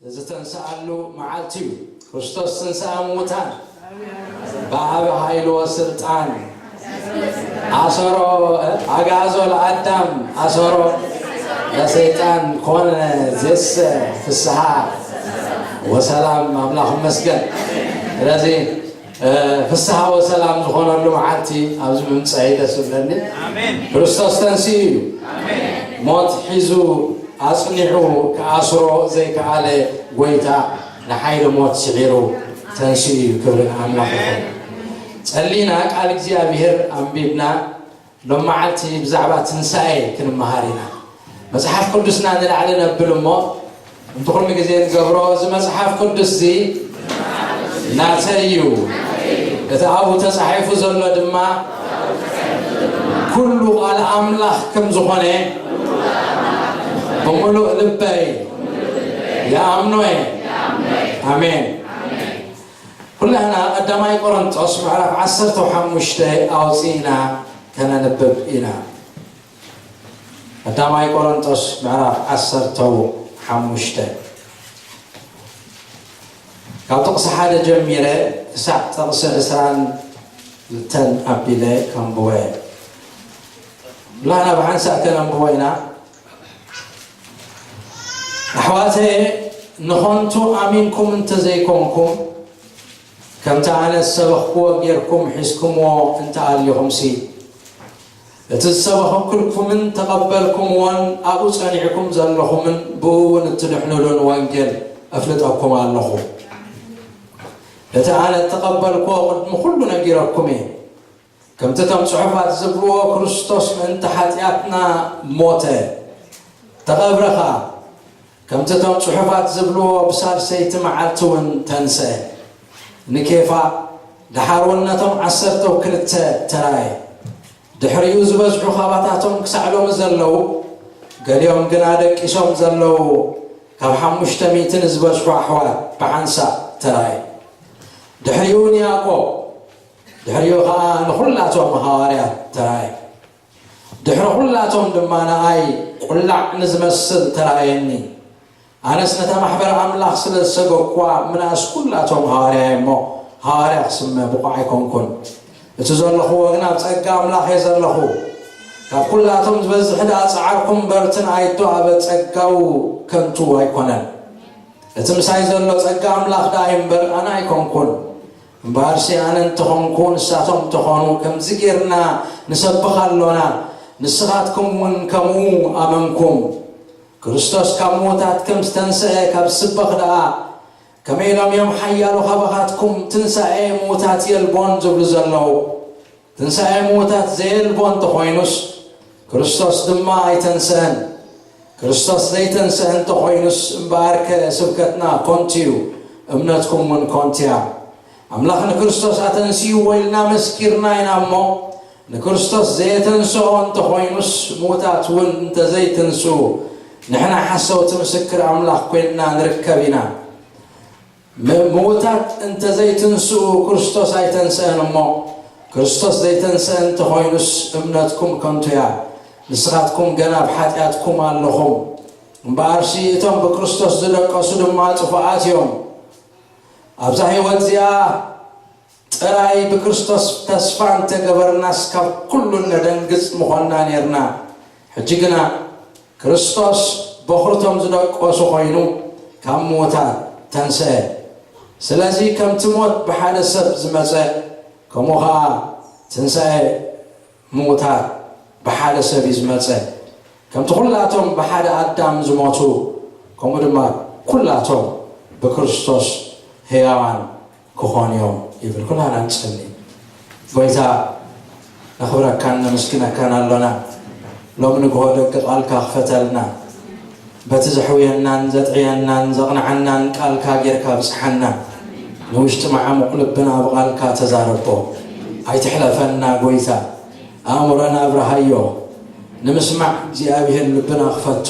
ዝተንስኣሉ መዓልቲ እዩ። ክርስቶስ ትንስኣ ሙታን ብዓቢ ሓይሊ ወስልጣን ኣሰሮ ኣግዓዞ ለኣዳም ኣሰሮ ለሰይጣን ኮነ። ዜሰ ፍስሓ ወሰላም ኣምላኽ ይመስገን። ስለዚ ፍስሓ ወሰላም ዝኾነሉ መዓልቲ ኣብዚ ምምፀይ ደስ ዝብለኒ። ክርስቶስ ተንስኡ እዩ። ሞት ሒዙ ኣፅኒዑ ክኣስሮ ዘይከኣለ ጎይታ ንሓይሊ ሞት ስዒሩ ተንስኡ እዩ። ክብሪ ንኣምላኽ ይኹን። ጸሊና ቃል እግዚኣብሔር ኣንቢብና ሎም መዓልቲ ብዛዕባ ትንሳኤ ክንመሃር ኢና። መጽሓፍ ቅዱስና ንላዕሊ ነብል እሞ እንተ ኩሉ ግዜ ንገብሮ እዚ መጽሓፍ ቅዱስ እዚ ናተይ እዩ። እቲ ኣብኡ ተጻሒፉ ዘሎ ድማ ኩሉ ቃል ኣምላኽ ከም ዝኾነ ብምሉእ ልበይ ይኣምኖ እየ። ኣሜን። ኩላህና ቀዳማይ ቆሮንጦስ ምዕራፍ ዓሰርተ ሓሙሽተ ኣውፂእና ከነንብብ ኢና። ቀዳማይ ቆሮንጦስ ምዕራፍ ዓሰርተ ሓሙሽተ ካብ ጥቕሲ ሓደ ጀሚረ ክሳዕ ጥቕሲ ዕስራን ክልተን ኣቢለ ከንብቦ እየ። ኩላህና ብሓንሳእ ከነንብቦ ኢና። ኣሕዋተየ፣ ንኾንቱ ኣሚንኩም እንተዘይኮንኩም፣ ከምቲ ኣነ ዝሰበኽክዎ ጌርኩም ሒዝኩምዎ እንተኣሊኹምሲ፣ እቲ ዝሰበኽኩልኩምን ተቐበልኩምዎን ኣብኡ ጸኒዕኩም ዘለኹምን ብኡ እውን እትድሕኑሉን ወንጌል እፍልጠኩም ኣለኹ። እቲ ኣነ እተቐበልክዎ ቅድሚ ኩሉ ነጊረኩም እየ። ከምቲ እቶም ጽሑፋት ዝብልዎ፣ ክርስቶስ ምእንቲ ሓጢኣትና ሞተ፣ ተቐብረ ኸኣ። ከምቲ እቶም ጽሑፋት ዝብልዎ፣ ብሳልሰይቲ መዓልቲ እውን ተንስአ። ንኬፋ፣ ደሓር እውን ነቶም ዓሰርተው ክልተ ተራእየ። ድሕሪኡ ዝበዝሑ ካባታቶም ክሳዕ ሎሚ ዘለዉ፣ ገሊኦም ግና ደቂሶም ዘለዉ፣ ካብ ሓሙሽተ ሚእቲ ንዝበዝሑ ኣሕዋት ብሓንሳእ ተራእየ። ድሕሪኡ ንያዕቆብ፣ ድሕሪኡ ኸኣ ንኹላቶም ሃዋርያት ተራእየ። ድሕሪ ኹላቶም ድማ ንኣይ ቁላዕ ንዝመስል ተራእየኒ። ኣነስ ነታ ማሕበር ኣምላኽ ስለ ዝሰገግኩዋ፣ ምንኣስ ኩላቶም ሃዋርያ እየ እሞ፣ ሃዋርያ ክስመ ብቑዕ ኣይኮንኩን። እቲ ዘለኹዎ ግና ኣብ ጸጋ ኣምላኽ እየ ዘለኹ። ካብ ኩላቶም ዝበዝሕ ደኣ ጸዓርኩ እምበር፣ እቲ ንኣይ እተዋህበ ጸጋኡ ከንቱ ኣይኮነን። እቲ ምሳይ ዘሎ ጸጋ ኣምላኽ ደኣ እዩ እምበር፣ ኣነ ኣይኮንኩን። እምበኣርሲ ኣነ እንተኾንኩ፣ ንሳቶም እንተኾኑ፣ ከምዚ ጌርና ንሰብኽ ኣሎና፣ ንስኻትኩም እውን ከምኡ ኣመንኩም። ክርስቶስ ካብ ምዉታት ከም ዝተንስአ ካብ ዝስበኽ ደኣ፣ ከመይ ኢሎም እዮም ሓያሎ ካባኻትኩም ትንሳኤ ምዉታት የልቦን ዝብሉ ዘለዉ? ትንሳኤ ምዉታት ዘየልቦ እንተኾይኑስ፣ ክርስቶስ ድማ ኣይተንስአን። ክርስቶስ ዘይተንስአ እንተኾይኑስ፣ እምበኣርከ ስብከትና ኮንቱ እዩ፣ እምነትኩም እውን ኮንቱ እያ። ኣምላኽ ንክርስቶስ ኣተንስእዎ ኢልና መስኪርና ኢና እሞ፣ ንክርስቶስ ዘየተንስኦ እንተኾይኑስ፣ ምዉታት እውን እንተዘይትንስኡ፣ ንሕና ሓሰውቲ ምስክር ኣምላኽ ኮይንና ንርከብ ኢና። ም-፣ ምዉታት እንተዘይትንስኡ፣ ክርስቶስ ኣይተንስአን እሞ፣ ክርስቶስ ዘይተንስአ እንተኾይኑስ፣ እምነትኩም ከንቱ እያ፣ ንስኻትኩም ገና ኣብ ሓጢኣትኩም ኣለኹም። እምበኣርሲ፣ እቶም ብክርስቶስ ዝደቀሱ ድማ ጥፉኣት እዮም። ኣብዛ ህይወት እዚኣ ጥራይ ብክርስቶስ ተስፋ እንተገበርናስ፣ ካብ ኩሉ እነደንግጽ ምኾንና ኔርና። ሕጂ ግና፣ ክርስቶስ በኹርቶም ዝደቀሱ ኮይኑ ካብ ምዉታት ተንስአ። ስለዚ ከምቲ ሞት ብሓደ ሰብ ዝመጸ፣ ከምኡ ኸኣ ትንሳኤ ምዉታት ብሓደ ሰብ እዩ ዝመጸ። ከምቲ ኩላቶም ብሓደ ኣዳም ዝሞቱ፣ ከምኡ ድማ ኩላቶም ብክርስቶስ ህያዋን ክኾኑ እዮም ይብል። ኩላና ንጸሊ። ጎይታ፣ ነኽብረካን ነመስግነካን ኣሎና። ሎም ንግሆ ደቂ ቃልካ ክፈተልና። በቲ ዘሕውየናን ዘጥዕየናን ዘቕንዓናን ቃልካ ጌርካ ብጽሓና። ንውሽጢ መዓሙቕ ልብና ብቓልካ ተዛረቦ። ኣይትሕለፈና ጎይታ። ኣእምሮና ኣብርሃዮ። ንምስማዕ እግዚኣብሔር ልብና ክፈቶ።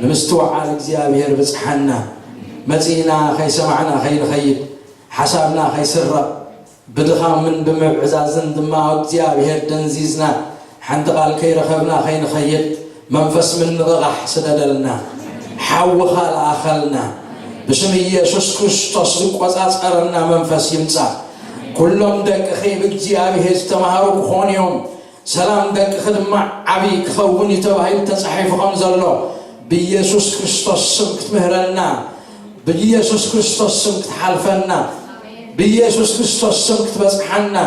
ንምስትውዓል እግዚኣብሔር ብጽሓና። መጺእና ከይሰማዕና ከይንኸይድ፣ ሓሳብና ከይስረቕ፣ ብድኻምን ብምዕዛዝን ድማ እግዚኣብሔር ደንዚዝና፣ ሓንቲ ቃል ከይረኸብና ከይንኸይድ፣ መንፈስ ምንቕቓሕ ስደደልና። ሓውኻ ለኣኸልና። ብስም ኢየሱስ ክርስቶስ ዝቆጻጸረና መንፈስ ይምጻእ። ኩሎም ደቅኺ ብእግዚኣብሔር ዝተማሃሩ ክኾኑ እዮም። ሰላም ደቅኺ ድማ ዓብዪ ክኸውን እዩ ተባሂሉ ተጻሒፉ ከም ዘሎ ብኢየሱስ ክርስቶስ ስም ክትምህረና፣ ብኢየሱስ ክርስቶስ ስም ክትሓልፈና፣ ብኢየሱስ ክርስቶስ ስም ክትበጽሓና፣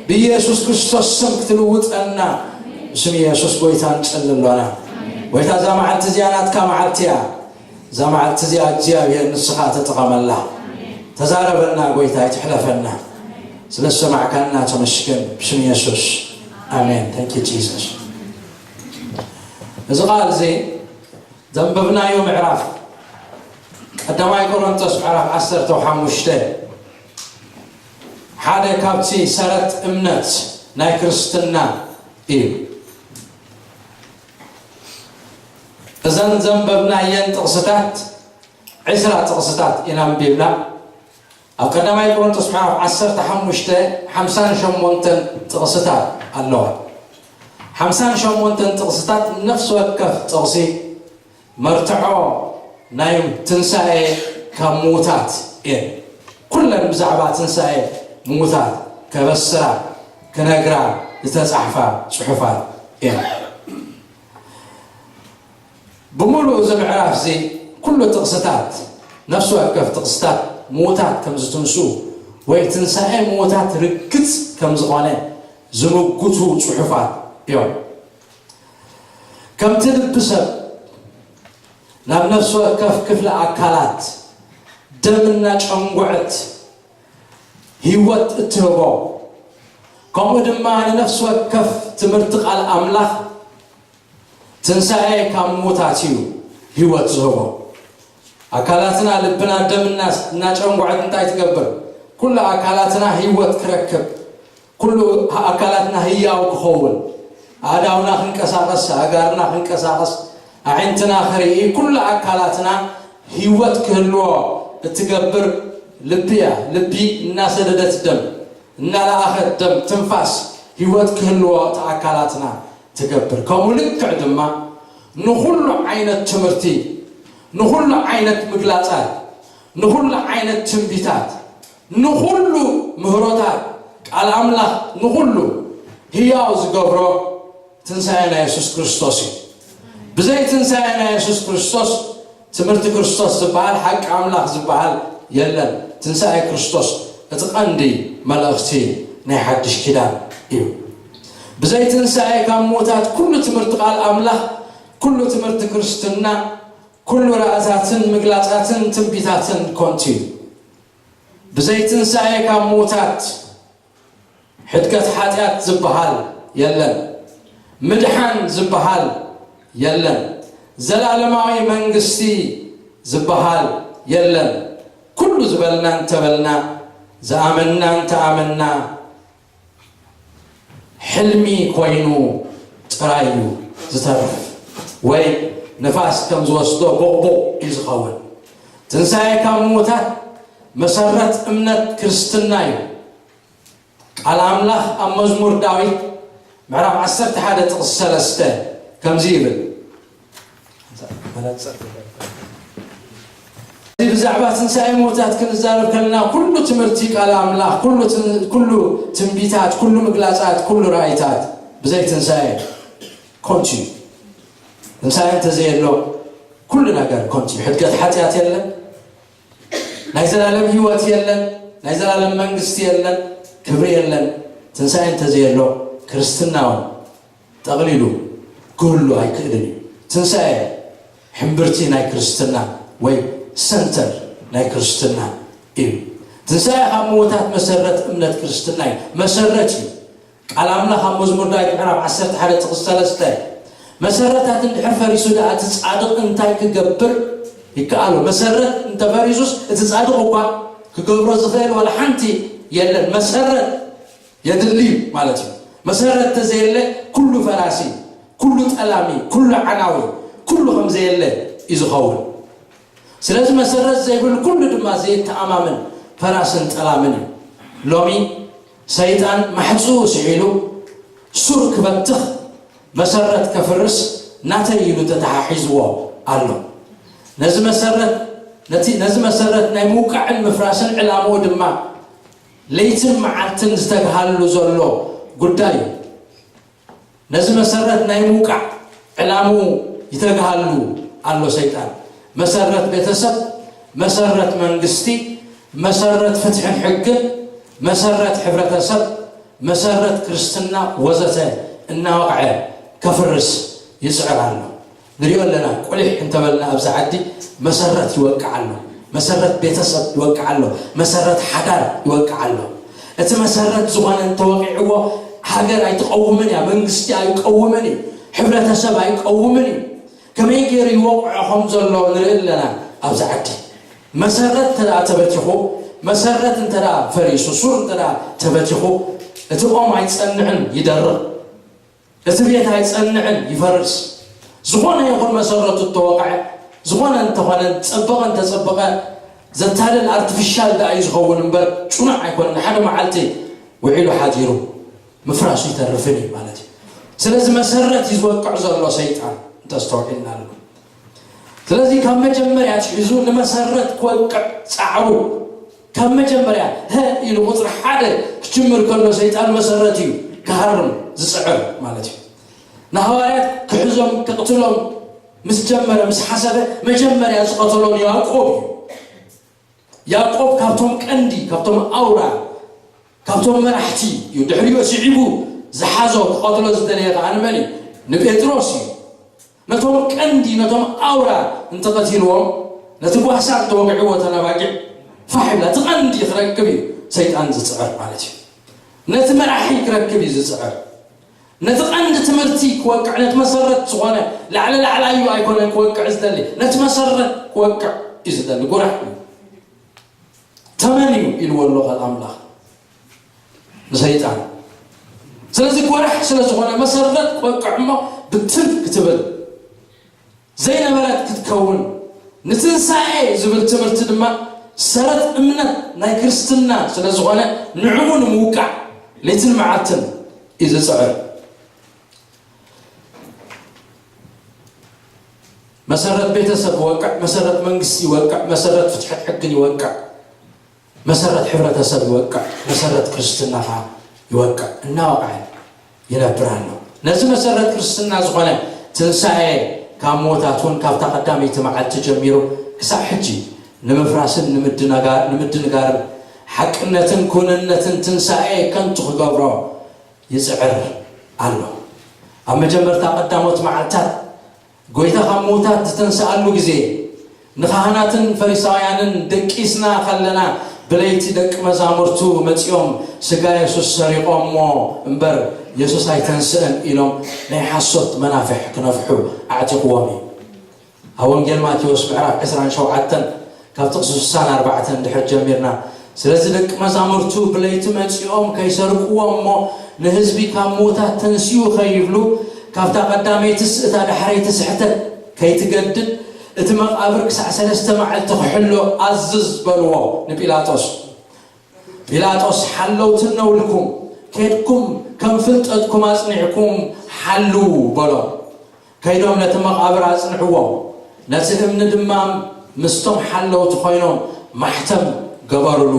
ብኢየሱስ ክርስቶስ ስም ክትልውጠና ብስም ኢየሱስ ጎይታ ንጽሊ ኣሎና። ጎይታ እዛ መዓልቲ እዚኣ ናትካ መዓልቲ እያ። እዛ መዓልቲ እዚኣ እግዚኣብሔር ንስኻ ተጠቐመላ። ተዛረበና ጎይታ፣ ኣይትሕለፈና። ስለ ዝሰማዕካና ተመስገን ብስም ኢየሱስ። ኣሜን። Thank you Jesus። እዚ ቃል እዚ ዘንበብናዮ ምዕራፍ ቀዳማይ ቆሮንቶስ ምዕራፍ ዓሰርተ ሓሙሽተ ሓደ ካብቲ ሰረት እምነት ናይ ክርስትና እዩ። እዘን ዘንበብናየን ጥቕስታት ዕስራ ጥቕስታት ኢና ኣንቢብና። ኣብ ቀዳማይ ቆሮንቶስ ምዕራፍ ዓሰርተ ሓሙሽተ ሓምሳን ሸሞንተን ጥቕስታት ኣለዋ። ሓምሳን ሸሞንተን ጥቕስታት ነፍሲ ወከፍ ጥቕሲ መርትዖ ናይ ትንሳኤ ካብ ምዉታት እየን። ኩለን ብዛዕባ ትንሳኤ ምዉታት ከበስራ ክነግራ ዝተጻሕፋ ጽሑፋት እየን። ብምሉእ እዚ ምዕራፍ እዚ ኩሉ ጥቕስታት ነፍሲ ወከፍ ጥቕስታት ምዉታት ከም ዝትንስኡ ወይ ትንሳኤ ምዉታት ርግጽ ከም ዝኾነ ዝምጉቱ ጽሑፋት እዮም። ከምቲ ልቢ ሰብ ናብ ነፍሲ ወከፍ ክፍሊ ኣካላት ደም እናጨንጉዐት ህይወት እትህቦ፣ ከምኡ ድማ ንነፍሲ ወከፍ ትምህርቲ ቃል ኣምላኽ ትንሳኤ ካብ ምዉታት እዩ ህይወት ዝህቦ። ኣካላትና፣ ልብና፣ ደምና እናጨንጉዐት እንታይ ትገብር? ኩሉ ኣካላትና ህይወት ክረክብ፣ ኩሉ ኣካላትና ህያው ክኸውን፣ ኣእዳውና ክንቀሳቐስ፣ ኣእጋርና ክንቀሳቐስ፣ ኣዒንትና ክርኢ፣ ኩሉ ኣካላትና ህይወት ክህልዎ እትገብር ልቢ እያ። ልቢ እናሰደደት ደም፣ እናለኣኸት ደም፣ ትንፋስ፣ ህይወት ክህልዎ እቲ ኣካላትና ትገብር። ከምኡ ልክዕ ድማ ንኹሉ ዓይነት ትምህርቲ፣ ንኹሉ ዓይነት ምግላጻት፣ ንኹሉ ዓይነት ትንቢታት፣ ንኹሉ ምህሮታት ቃል ኣምላኽ ንኹሉ ህያው ዝገብሮ ትንሳኤ ናይ የሱስ ክርስቶስ እዩ። ብዘይ ትንሳኤ ናይ የሱስ ክርስቶስ ትምህርቲ ክርስቶስ ዝበሃል፣ ሓቂ ኣምላኽ ዝበሃል የለን። ትንሳኤ ክርስቶስ እቲ ቀንዲ መልእኽቲ ናይ ሓድሽ ኪዳን እዩ። ብዘይ ትንሳኤ ካብ ምዉታት ኩሉ ትምህርቲ ቃል ኣምላኽ፣ ኩሉ ትምህርቲ ክርስትና፣ ኩሉ ራእታትን ምግላጻትን ትንቢታትን ኮንቱ እዩ። ብዘይ ትንሳኤ ካብ ምዉታት ሕድገት ሓጢኣት ዝበሃል የለን። ምድሓን ዝበሃል የለን። ዘላለማዊ መንግስቲ ዝበሃል የለን። ኩሉ ዝበልና እንተበልና፣ ዝኣመንና እንተኣመንና፣ ሕልሚ ኮይኑ ጥራይ እዩ ዝተርፍ፣ ወይ ንፋስ ከም ዝወስዶ ቦቕቦቕ እዩ ዝኸውን። ትንሳኤ ካብ ምዉታት መሰረት እምነት ክርስትና እዩ። ቃል ኣምላኽ ኣብ መዝሙር ዳዊት ምዕራፍ ዓሰርተ ሓደ ጥቕሲ ሰለስተ ከምዚ ይብል። እዚ ብዛዕባ ትንሳኤ ምዉታት ክንዛረብ ከለና፣ ኩሉ ትምህርቲ ቃል ኣምላኽ፣ ኩሉ ትን-፣ ኩሉ ትንቢታት፣ ኩሉ ምግላጻት፣ ኩሉ ራእይታት ብዘይ ትንሳኤ ኮንቱ እዩ። ትንሳኤ እንተዘየሎ ኩሉ ነገር ኮንቱ እዩ። ሕድገት ሓጢኣት የለን። ናይ ዘላለም ህይወት የለን። ናይ ዘላለም መንግስቲ የለን። ክብሪ የለን። ትንሳኤ እንተዘየሎ ክርስትና እውን ጠቕሊሉ ክህሉ ኣይክእልን እዩ። ትንሳኤ ሕምብርቲ ናይ ክርስትና ወይ ሰንተር ናይ ክርስትና እዩ። ትንሳኤ ካብ ምዉታት መሰረት እምነት ክርስትና እዩ። መሰረት እዩ። ቃል ኣምላኽ ኣብ መዝሙር ዳዊት ምዕራፍ ዓሰርተ ሓደ ጥቕሲ ሰለስተ፣ "መሰረታት እንድሕር ፈሪሱ ደኣ እቲ ጻድቕ እንታይ ክገብር ይከኣሎ?" መሰረት እንተፈሪሱስ እቲ ጻድቕ እኳ ክገብሮ ዝኽእል ዋላ ሓንቲ የለን። መሰረት የድሊ እዩ ማለት እዩ። መሰረት ተዘየለ ኩሉ ፈራሲ፣ ኩሉ ጠላሚ፣ ኩሉ ዓናዊ፣ ኩሉ ከም ዘየለ እዩ ዝኸውን። ስለዚ መሰረት ዘይብሉ ኩሉ ድማ ዘይተኣማምን ፈራስን ጠላምን እዩ። ሎሚ ሰይጣን ማሕጽኡ ስዒሉ ሱር ክበትኽ፣ መሰረት ከፍርስ ናተይ ኢሉ ተተሓሒዝዎ ኣሎ። ነዚ መሰረት ነቲ ነዚ መሰረት ናይ ምውቃዕን ምፍራስን ዕላምኡ ድማ ለይትን መዓልትን ዝተግሃሉ ዘሎ ጉዳይ እዩ። ነዚ መሰረት ናይ ምውቃዕ ዕላምኡ ይተግሃሉ ኣሎ ሰይጣን። መሰረት ቤተሰብ፣ መሰረት መንግስቲ፣ መሰረት ፍትሕን ሕግን፣ መሰረት ሕብረተሰብ፣ መሰረት ክርስትና ወዘተ እናወቕዐ ከፍርስ ይጽዕር ኣሎ። ንሪኦ ኣለና። ቁሊሕ እንተበልና ኣብዚ ዓዲ መሰረት ይወቅዕ ኣሎ፣ መሰረት ቤተሰብ ይወቅዕ ኣሎ፣ መሰረት ሓዳር ይወቅዕ ኣሎ። እቲ መሰረት ዝኾነ እንተወቂዕዎ ሃገር ኣይትቀውምን እያ፣ መንግስቲ ኣይቀውምን እዩ፣ ሕብረተሰብ ኣይቀውምን እዩ። ከመይ ገይሩ ይወቅዖ ከም ዘሎ ንርኢ ኣለና ኣብዚ ዓዲ። መሰረት እንተ ደኣ ተበቲኹ፣ መሰረት እንተ ደኣ ፈሪሱ፣ ሱር እንተ ደኣ ተበቲኹ፣ እቲ ኦም ኣይጸንዕን ይደርቕ። እቲ ቤት ኣይጸንዕን ይፈርስ። ዝኾነ ይኹን መሰረቱ እተወቕዐ፣ ዝኾነ እንተኾነ ዝጸበቐ እንተጸበቐ ዘታልል ኣርቲፊሻል ደኣ እዩ ዝኸውን እምበር ጩኑዕ ኣይኮነን። ሓደ መዓልቲ ውዒሉ ሓዲሩ ምፍራሱ ይተርፍን እዩ ማለት እዩ። ስለዚ መሰረት እዩ ዝወቅዕ ዘሎ ሰይጣን እንተስተውዒልና ኣሎ። ስለዚ ካብ መጀመርያ ኣትሒዙ ንመሰረት ክወቅዕ ጻዕሩ ካብ መጀመርያ ሀ ኢሉ ቁጽሪ ሓደ ክጅምር ከሎ ሰይጣን መሰረት እዩ ክሃርም ዝጽዕር ማለት እዩ። ንሃዋርያት ክሕዞም ክቕትሎም ምስ ጀመረ ምስ ሓሰበ መጀመርያ ዝቐተሎም ያዕቆብ እዩ። ያዕቆብ ካብቶም ቀንዲ ካብቶም ኣውራ ካብቶም መራሕቲ እዩ። ድሕሪኡ ስዒቡ ዝሓዞ ክቐትሎ ዝደለየ ከኣ ንመን እዩ? ንጴጥሮስ እዩ። ነቶም ቀንዲ ነቶም ኣውራ እንተቐቲልዎም ነቲ ጓሳ እንተወግዕዎ ተናባጊዕ ፋሕ ይብላ እቲ ቀንዲ ክረክብ እዩ ሰይጣን ዝፅዕር ማለት እዩ። ነቲ መራሒ ክረክብ እዩ ዝፅዕር። ነቲ ቀንዲ ትምህርቲ ክወቅዕ ነቲ መሰረት ዝኾነ ላዕለ ላዕላዩ ኣይኮነን ክወቅዕ ዝደሊ ነቲ መሰረት ክወቅዕ እዩ ዝደሊ። ጉራሕ እዩ። ተመን እዩ ኢልዎ ኣሎ ቃል ኣምላኽ ንሰይጣን። ስለዚ ጎራሕ ስለ ዝኾነ መሰረት ክወቅዕ እሞ ብትን ክትብል ዘይነበረት ክትከውን ንትንሳኤ ዝብል ትምህርቲ ድማ ሰረት እምነት ናይ ክርስትና ስለ ዝኾነ ንዕኡ ንምውቃዕ ሌትን መዓልትን እዩ ዝፅዕር። መሰረት ቤተሰብ ይወቅዕ፣ መሰረት መንግስቲ ይወቅዕ፣ መሰረት ፍትሕን ሕግን ይወቅዕ፣ መሰረት ሕብረተሰብ ይወቅዕ፣ መሰረት ክርስትና ከዓ ይወቅዕ። እናወቅዐ ይነብር ኣሎ። ነዚ መሰረት ክርስትና ዝኾነ ትንሳኤ ካብ ሞታት እውን ካብታ ቀዳመይቲ መዓልቲ ጀሚሩ ክሳብ ሕጂ ንምፍራስን ንምድንጋርን ሓቅነትን ኩንነትን ትንሳኤ ከንቱ ክገብሮ ይፅዕር ኣሎ። ኣብ መጀመርታ ቀዳሞት መዓልታት ጎይታ ካብ ምዉታት ዝተንስኣሉ ግዜ ንኻህናትን ፈሪሳውያንን ደቂስና ከለና ብለይቲ ደቂ መዛሙርቱ መጺኦም ስጋ የሱስ ሰሪቖሞ እምበር የሱስ ኣይተንስእን ኢሎም ናይ ሓሶት መናፍሕ ክነፍሑ ኣዕጢቕዎም እዩ። ኣብ ወንጌል ማቴዎስ ምዕራፍ ዕስራን ሸውዓተን ካብ ጥቕሲ ስሳን ኣርባዕተን እንድሕር ጀሚርና ስለዚ ደቂ መዛሙርቱ ብለይቲ መጺኦም ከይሰርቅዎ እሞ ንህዝቢ ካብ ምዉታት ተንሲኡ ከይብሉ ካብታ ቀዳመይትስ እታ ዳሕረይቲ ስሕተት ከይትገድድ እቲ መቓብር ክሳዕ ሰለስተ መዓልቲ ክሕሎ ኣዝዝ በልዎ ንጲላጦስ። ጲላጦስ ሓለውቲ እነውልኩም ኬድኩም ከም ፍልጠትኩም ኣጽኒዕኩም ሓልዉ በሎም። ከይዶም ነቲ መቓብር ኣጽንዕዎ፣ ነቲ እምኒ ድማ ምስቶም ሓለውቲ ኮይኖም ማሕተም ገበሩሉ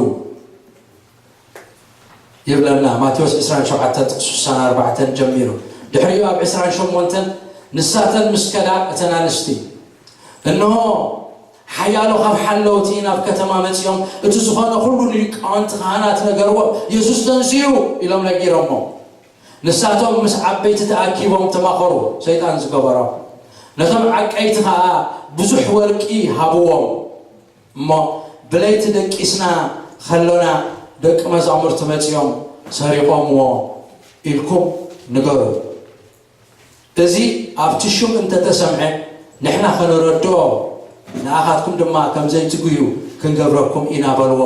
ይብለና ማቴዎስ ዕስራን ሸውዓተን ጥቕሲ ስሳን ኣርባዕተን ጀሚሩ። ድሕሪኡ ኣብ ዕስራን ሸሞንተን ንሳተን ምስ ከዳ እተን ኣንስቲ እንሆ ሓያሎ ካብ ሓለውቲ ናብ ከተማ መጺኦም እቲ ዝኾነ ኩሉ ንሊቃውንቲ ካህናት ነገርዎ የሱስ ተንሲኡ ኢሎም ነጊሮሞ። ንሳቶም ምስ ዓበይቲ ተኣኪቦም ተማኸሩ። ሰይጣን ዝገበሮ ነቶም ዓቀይቲ ኸዓ ብዙሕ ወርቂ ሃብዎም እሞ ብለይቲ ደቂስና ኸሎና ደቂ መዛሙርቲ መጺኦም ሰሪቖምዎ ኢልኩም ንገሩ። እዚ ኣብቲ ሹም እንተተሰምዐ ንሕና ኸነረድኦ ንኣኻትኩም ድማ ከም ዘይትጉዩ ክንገብረኩም ኢና በልዎ።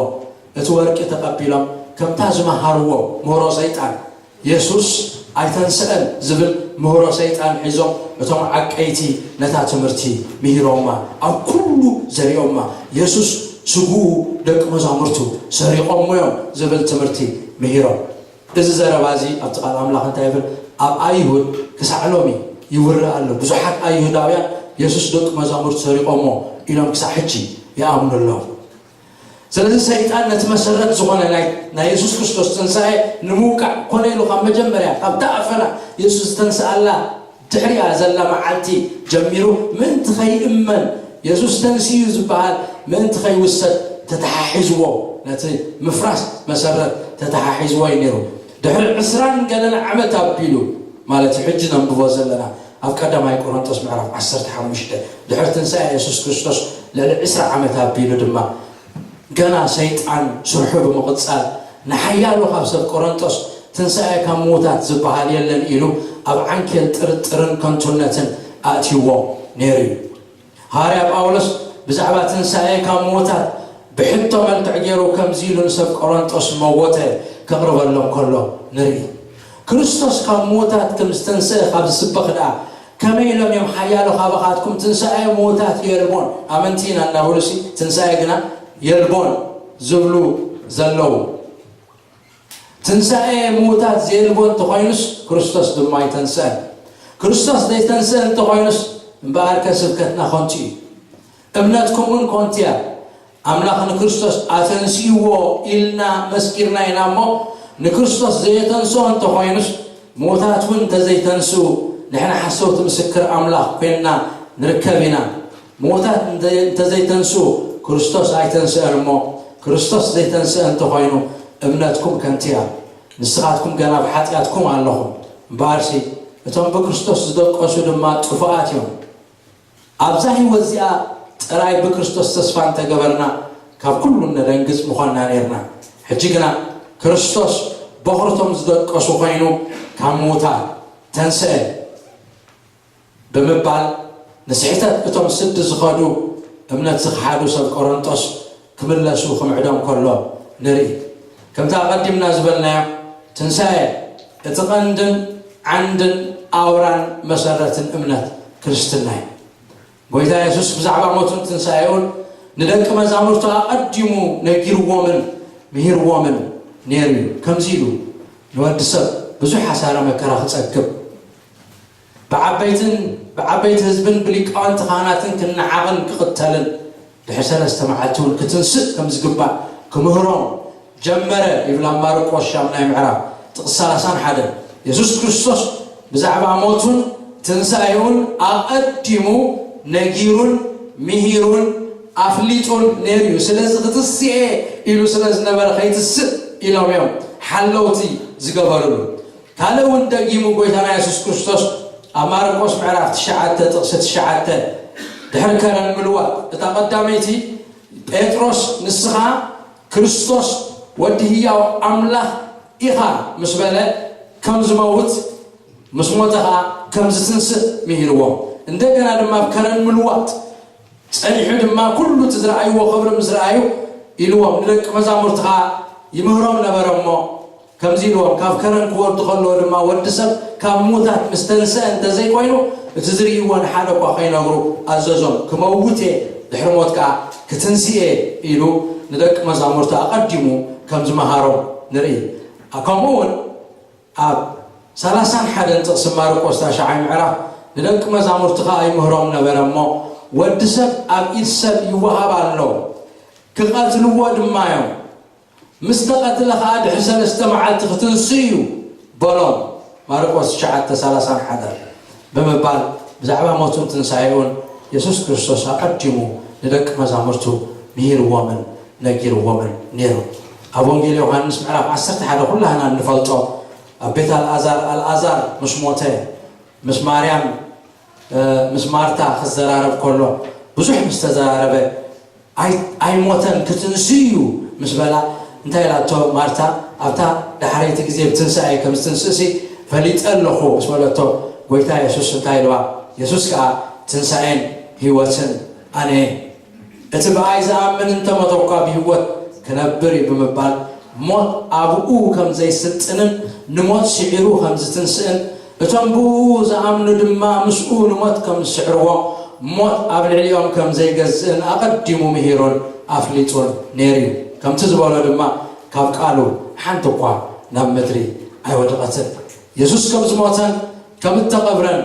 እቲ ወርቂ ተቐቢሎም ከምታ ዝመሃርዎ ምህሮ ሰይጣን የሱስ ኣይተንስአን ዝብል ምህሮ ሰይጣን ሒዞም እቶም ዓቀይቲ ነታ ትምህርቲ ምሂሮማ ኣብ ኩሉ ዘሪኦማ የሱስ ስግኡ ደቂ መዛሙርቱ ሰሪቖሞ እዮም ዝብል ትምህርቲ ምሂሮም። እዚ ዘረባ እዚ ኣብቲ ቃል ኣምላኽ እንታይ ይብል? ኣብ ኣይሁድ ክሳዕ ሎሚ ይውረ ኣሎ። ብዙሓት ኣይሁዳውያን የሱስ ደቂ መዛሙርቱ ሰሪቖሞ ኢሎም ክሳዕ ሕጂ ይኣምኑ ኣለዉ። ስለዚ ሰይጣን ነቲ መሰረት ዝኾነ ናይ ናይ የሱስ ክርስቶስ ትንሳኤ ንምውቃዕ ኮነ ኢሉ ካብ መጀመርያ ካብታ ኣፈና የሱስ ዝተንስኣላ ድሕሪኣ ዘላ መዓልቲ ጀሚሩ ምእንቲ ከይእመን የሱስ ተንስኡ ዝበሃል ምእንቲ ከይውሰድ ተተሓሒዝዎ፣ ነቲ ምፍራስ መሰረት ተተሓሒዝዎ እዩ ነይሩ። ድሕሪ ዕስራን ገለን ዓመት ኣቢሉ ማለት እዩ ሕጂ ነንብቦ ዘለና ኣብ ቀዳማይ ቆሮንጦስ ምዕራፍ ዓሰርተ ሓሙሽተ ድሕሪ ትንሳኤ የሱስ ክርስቶስ ልዕሊ ዕስራ ዓመት ኣቢሉ ድማ ገና ሰይጣን ስርሑ ብምቕጻል ንሓያሎ ካብ ሰብ ቆሮንጦስ ትንሳኤ ካብ ምዉታት ዝበሃል የለን ኢሉ ኣብ ዓንኬል ጥርጥርን ከንቱነትን ኣእትይዎ ነይሩ እዩ። ሃዋርያ ጳውሎስ ብዛዕባ ትንሳኤ ካብ ምዉታት ብሕቶ መልክዕ ገይሩ ከምዚ ኢሉ ንሰብ ቆሮንጦስ መወተ ከቕርበሎም ከሎ ንርኢ። ክርስቶስ ካብ ምዉታት ከም ዝተንስአ ካብ ዝስበኽ ደኣ ከመይ ኢሎም እዮም ሓያሎ ካባኻትኩም ትንሳኤ ምዉታት የልቦን ኣመንቲ ኢና እናበሉሲ ትንሳኤ ግና የልቦን ዝብሉ ዘለዉ? ትንሳኤ ምዉታት ዘየልቦ እንተኾይኑስ ክርስቶስ ድማ ኣይተንስአን። ክርስቶስ ዘይተንስአ እንተኾይኑስ እምበኣርከ ስብከትና ከንቱ እዩ፣ እምነትኩም እውን ከንቱ እያ። ኣምላኽ ንክርስቶስ ኣተንሲእዎ ኢልና መስኪርና ኢና እሞ ንክርስቶስ ዘየተንስኦ እንተኾይኑስ ምዉታት እውን እንተዘይተንስኡ ንሕና ሓሰውቲ ምስክር ኣምላኽ ኮይንና ንርከብ ኢና። ምዉታት እንተ- እንተዘይተንስኡ ክርስቶስ ኣይተንስአን እሞ ክርስቶስ ዘይተንስአ እንተኾይኑ እምነትኩም ከንቱ እያ። ንስኻትኩም ገና ብሓጢኣትኩም ኣለኹም። እምበኣርሲ እቶም ብክርስቶስ ዝደቀሱ ድማ ጥፉኣት እዮም። ኣብዛ ህይወት እዚኣ ጥራይ ብክርስቶስ ተስፋ እንተገበርና ካብ ኩሉ እነደንግጽ ምኾንና ነይርና። ሕጂ ግና ክርስቶስ በኹርቶም ዝደቀሱ ኮይኑ ካብ ምዉታት ተንስአ። ብምባል ንስሕተት እቶም ስዲ ዝኸዱ እምነት ዝኽሓዱ ሰብ ቆሮንጦስ ክምለሱ ክምዕዶም ከሎ ንርኢ። ከምቲ ኣቐዲምና ዝበልናዮ ትንሳኤ እቲ ቐንድን ዓንድን ኣውራን መሰረትን እምነት ክርስትና እዩ። ጎይታ የሱስ ብዛዕባ ሞቱን ትንሳኤኡን ንደቂ መዛሙርቱ ኣቐዲሙ ነጊርዎምን ምሂርዎምን ነይሩ እዩ። ከምዚ ኢሉ ንወዲ ሰብ ብዙሕ ሓሳረ መከራ ክጸግብ ብዓበይትን ብዓበይቲ ህዝብን ብሊቃውንቲ ካህናትን ክነዓቕን ክቕተልን ድሕሪ ሰለስተ መዓልቲ እውን ክትንስእ ከም ዝግባእ ክምህሮም ጀመረ ይብል ኣብ ማርቆስ ሻምናይ ምዕራፍ ጥቕሲ ሰላሳን ሓደን። የሱስ ክርስቶስ ብዛዕባ ሞቱን ትንሳኤኡን ኣቐዲሙ ነጊሩን ምሂሩን ኣፍሊጡን ነይሩ እዩ። ስለዚ ክትስኤ ኢሉ ስለ ዝነበረ ከይትስእ ኢሎም እዮም ሓለውቲ ዝገበርሉ። ካልእ እውን ደጊሙ ጎይታና የሱስ ክርስቶስ ኣብ ማርቆስ ምዕራፍ ትሽዓተ ጥቕሲ ትሽዓተ ድሕሪ ከረን ምልዋጥ እታ ቀዳመይቲ ጴጥሮስ ንስኻ ክርስቶስ ወዲ ህያው ኣምላኽ ኢኻ ምስ በለ ከም ዝመውት ምስ ሞተ ኸዓ ከም ዝትንስእ ምሂርዎም። እንደገና ድማ ኣብ ከረን ምልዋጥ ጸኒሑ ድማ ኩሉ እቲ ዝረኣይዎ ክብሪ ምስ ረኣዩ ኢልዎም ንደቂ መዛሙርቲ ኸዓ ይምህሮም ነበረ እሞ ከምዚ ኢልዎም ካብ ከረን ክወርዱ ከለዎ ድማ ወዲ ሰብ ካብ ምዉታት ምስ ተንስአ እንተዘይኮይኑ እቲ ዝርእይዎ ንሓደ እኳ ከይነግሩ ኣዘዞም። ክመውት እየ ድሕሪ ሞት ከኣ ክትንስእ እየ ኢሉ ንደቂ መዛሙርቱ ኣቐዲሙ ከም ዝመሃሮም ንርኢ። ከምኡ እውን ኣብ ሰላሳን ሓደን ጥቕሲ ማርቆስ ታሽዓይ ምዕራፍ ንደቂ መዛሙርቲ ከኣ ይምህሮም ነበረ እሞ ወዲ ሰብ ኣብ ኢድ ሰብ ይወሃብ ኣሎ፣ ክቐትልዎ ድማ እዮም። ምስ ተቐትለ ኸዓ ድሕሪ ሰለስተ መዓልቲ ክትንስእ እዩ በሎም። ማርቆስ ትሽዓተ ሰላሳን ሓደን ብምባል ብዛዕባ ሞቱን ትንሳኤኡን የሱስ ክርስቶስ ኣቐዲሙ ንደቂ መዛሙርቱ ምሂርዎምን ነጊርዎምን ነይሩ። ኣብ ወንጌል ዮሃንስ ምዕራፍ ዓሰርተ ሓደ ኩላህና እንፈልጦ ኣብ ቤት ኣልኣዛር ኣልኣዛር ምስ ሞተ ምስ ማርያም ምስ ማርታ ክዘራረብ ከሎ ብዙሕ ምስ ተዘራረበ ኣይሞተን ክትንስእ እዩ ምስ በላ እንታይ ኢላቶ ማርታ ኣብታ ዳሕረይቲ ግዜ ብትንሳኤ ከም ዝትንስእሲ ፈሊጠ ኣለኹ ምስ በለቶ ጎይታ የሱስ እንታይ ኢልዋ? የሱስ ከዓ ትንሳኤን ህይወትን ኣነ እቲ ብኣይ ዝኣምን እንተሞተ እኳ ብህይወት ክነብር እዩ ብምባል ሞት ኣብኡ ከም ዘይስልጥንን ንሞት ስዒሩ ከም ዝትንስእን እቶም ብኡ ዝኣምኑ ድማ ምስኡ ንሞት ከም ዝስዕርዎ ሞት ኣብ ልዕሊኦም ከም ዘይገዝእን ኣቐዲሙ ምሂሩን ኣፍሊጡን ነይሩ እዩ። ከምቲ ዝበሎ ድማ ካብ ቃሉ ሓንቲ እኳ ናብ ምድሪ ኣይወደቐትን። የሱስ ከም ዝሞተን ከም እተቐብረን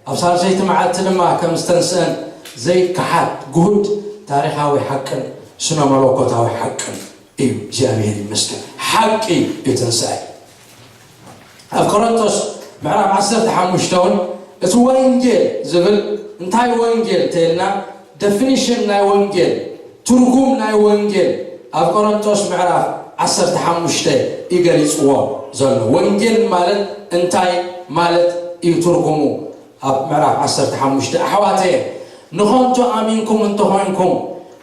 ኣብ ሳልሰይቲ መዓልቲ ድማ ከም ዝተንስአን ዘይከሓድ ግሁድ ታሪኻዊ ሓቅን ስነ መለኮታዊ ሓቅን እዩ። እግዚኣብሔር ይመስገን። ሓቂ እዩ ትንሳኤ። ኣብ ቆሮንቶስ ምዕራፍ ዓሰርተ ሓሙሽተ እውን እቲ ወንጌል ዝብል እንታይ ወንጌል ተይልና ደፊኒሽን ናይ ወንጌል ትርጉም ናይ ወንጌል ኣብ ቆሮንቶስ ምዕራፍ ዓሰርተ ሓሙሽተ እዩ ገሊፅዎ ዘሎ። ወንጌል ማለት እንታይ ማለት እዩ ትርጉሙ? ኣብ ምዕራፍ ዓሰርተ ሓሙሽተ ኣሕዋተየ ንኾንቱ ኣሚንኩም እንተኾይንኩም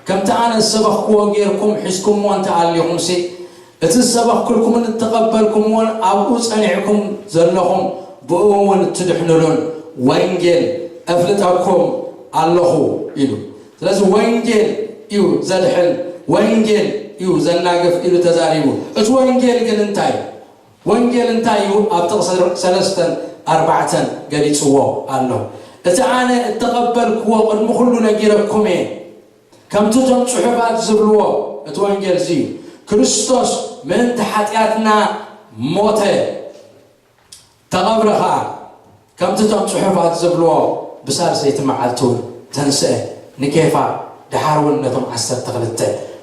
ከምቲ ኣነ ዝሰበኽክዎ ጌርኩም ሒዝኩምዎ እንተኣሊኹምሲ እቲ ዝሰበኽኩልኩምን እተቐበልኩምዎን ኣብኡ ጸኒዕኩም ዘለኹም ብኡ እውን እትድሕኑሉን ወንጌል እፍልጠኩም ኣለኹ ኢሉ። ስለዚ ወንጌል እዩ ዘድሕን፣ ወንጌል እዩ ዘናግፍ ኢሉ ተዛሪቡ። እቲ ወንጌል ግን እንታይ? ወንጌል እንታይ እዩ? ኣብ ጥቕሲ ሰለስተን ኣርባዕተን ገሊጽዎ ኣሎ። እቲ ኣነ እተቐበልክዎ ቅድሚ ኩሉ ነጊረኩም እየ። ከምቲ እቶም ጽሑፋት ዝብልዎ እቲ ወንጌል እዚ እዩ። ክርስቶስ ምእንቲ ሓጢኣትና ሞተ፣ ተቐብረ ኸኣ። ከምቲ እቶም ጽሑፋት ዝብልዎ ብሳልሰይቲ መዓልቲ እውን ተንስአ፣ ንኬፋ ደሓር እውን ነቶም ዓሰርተ ክልተ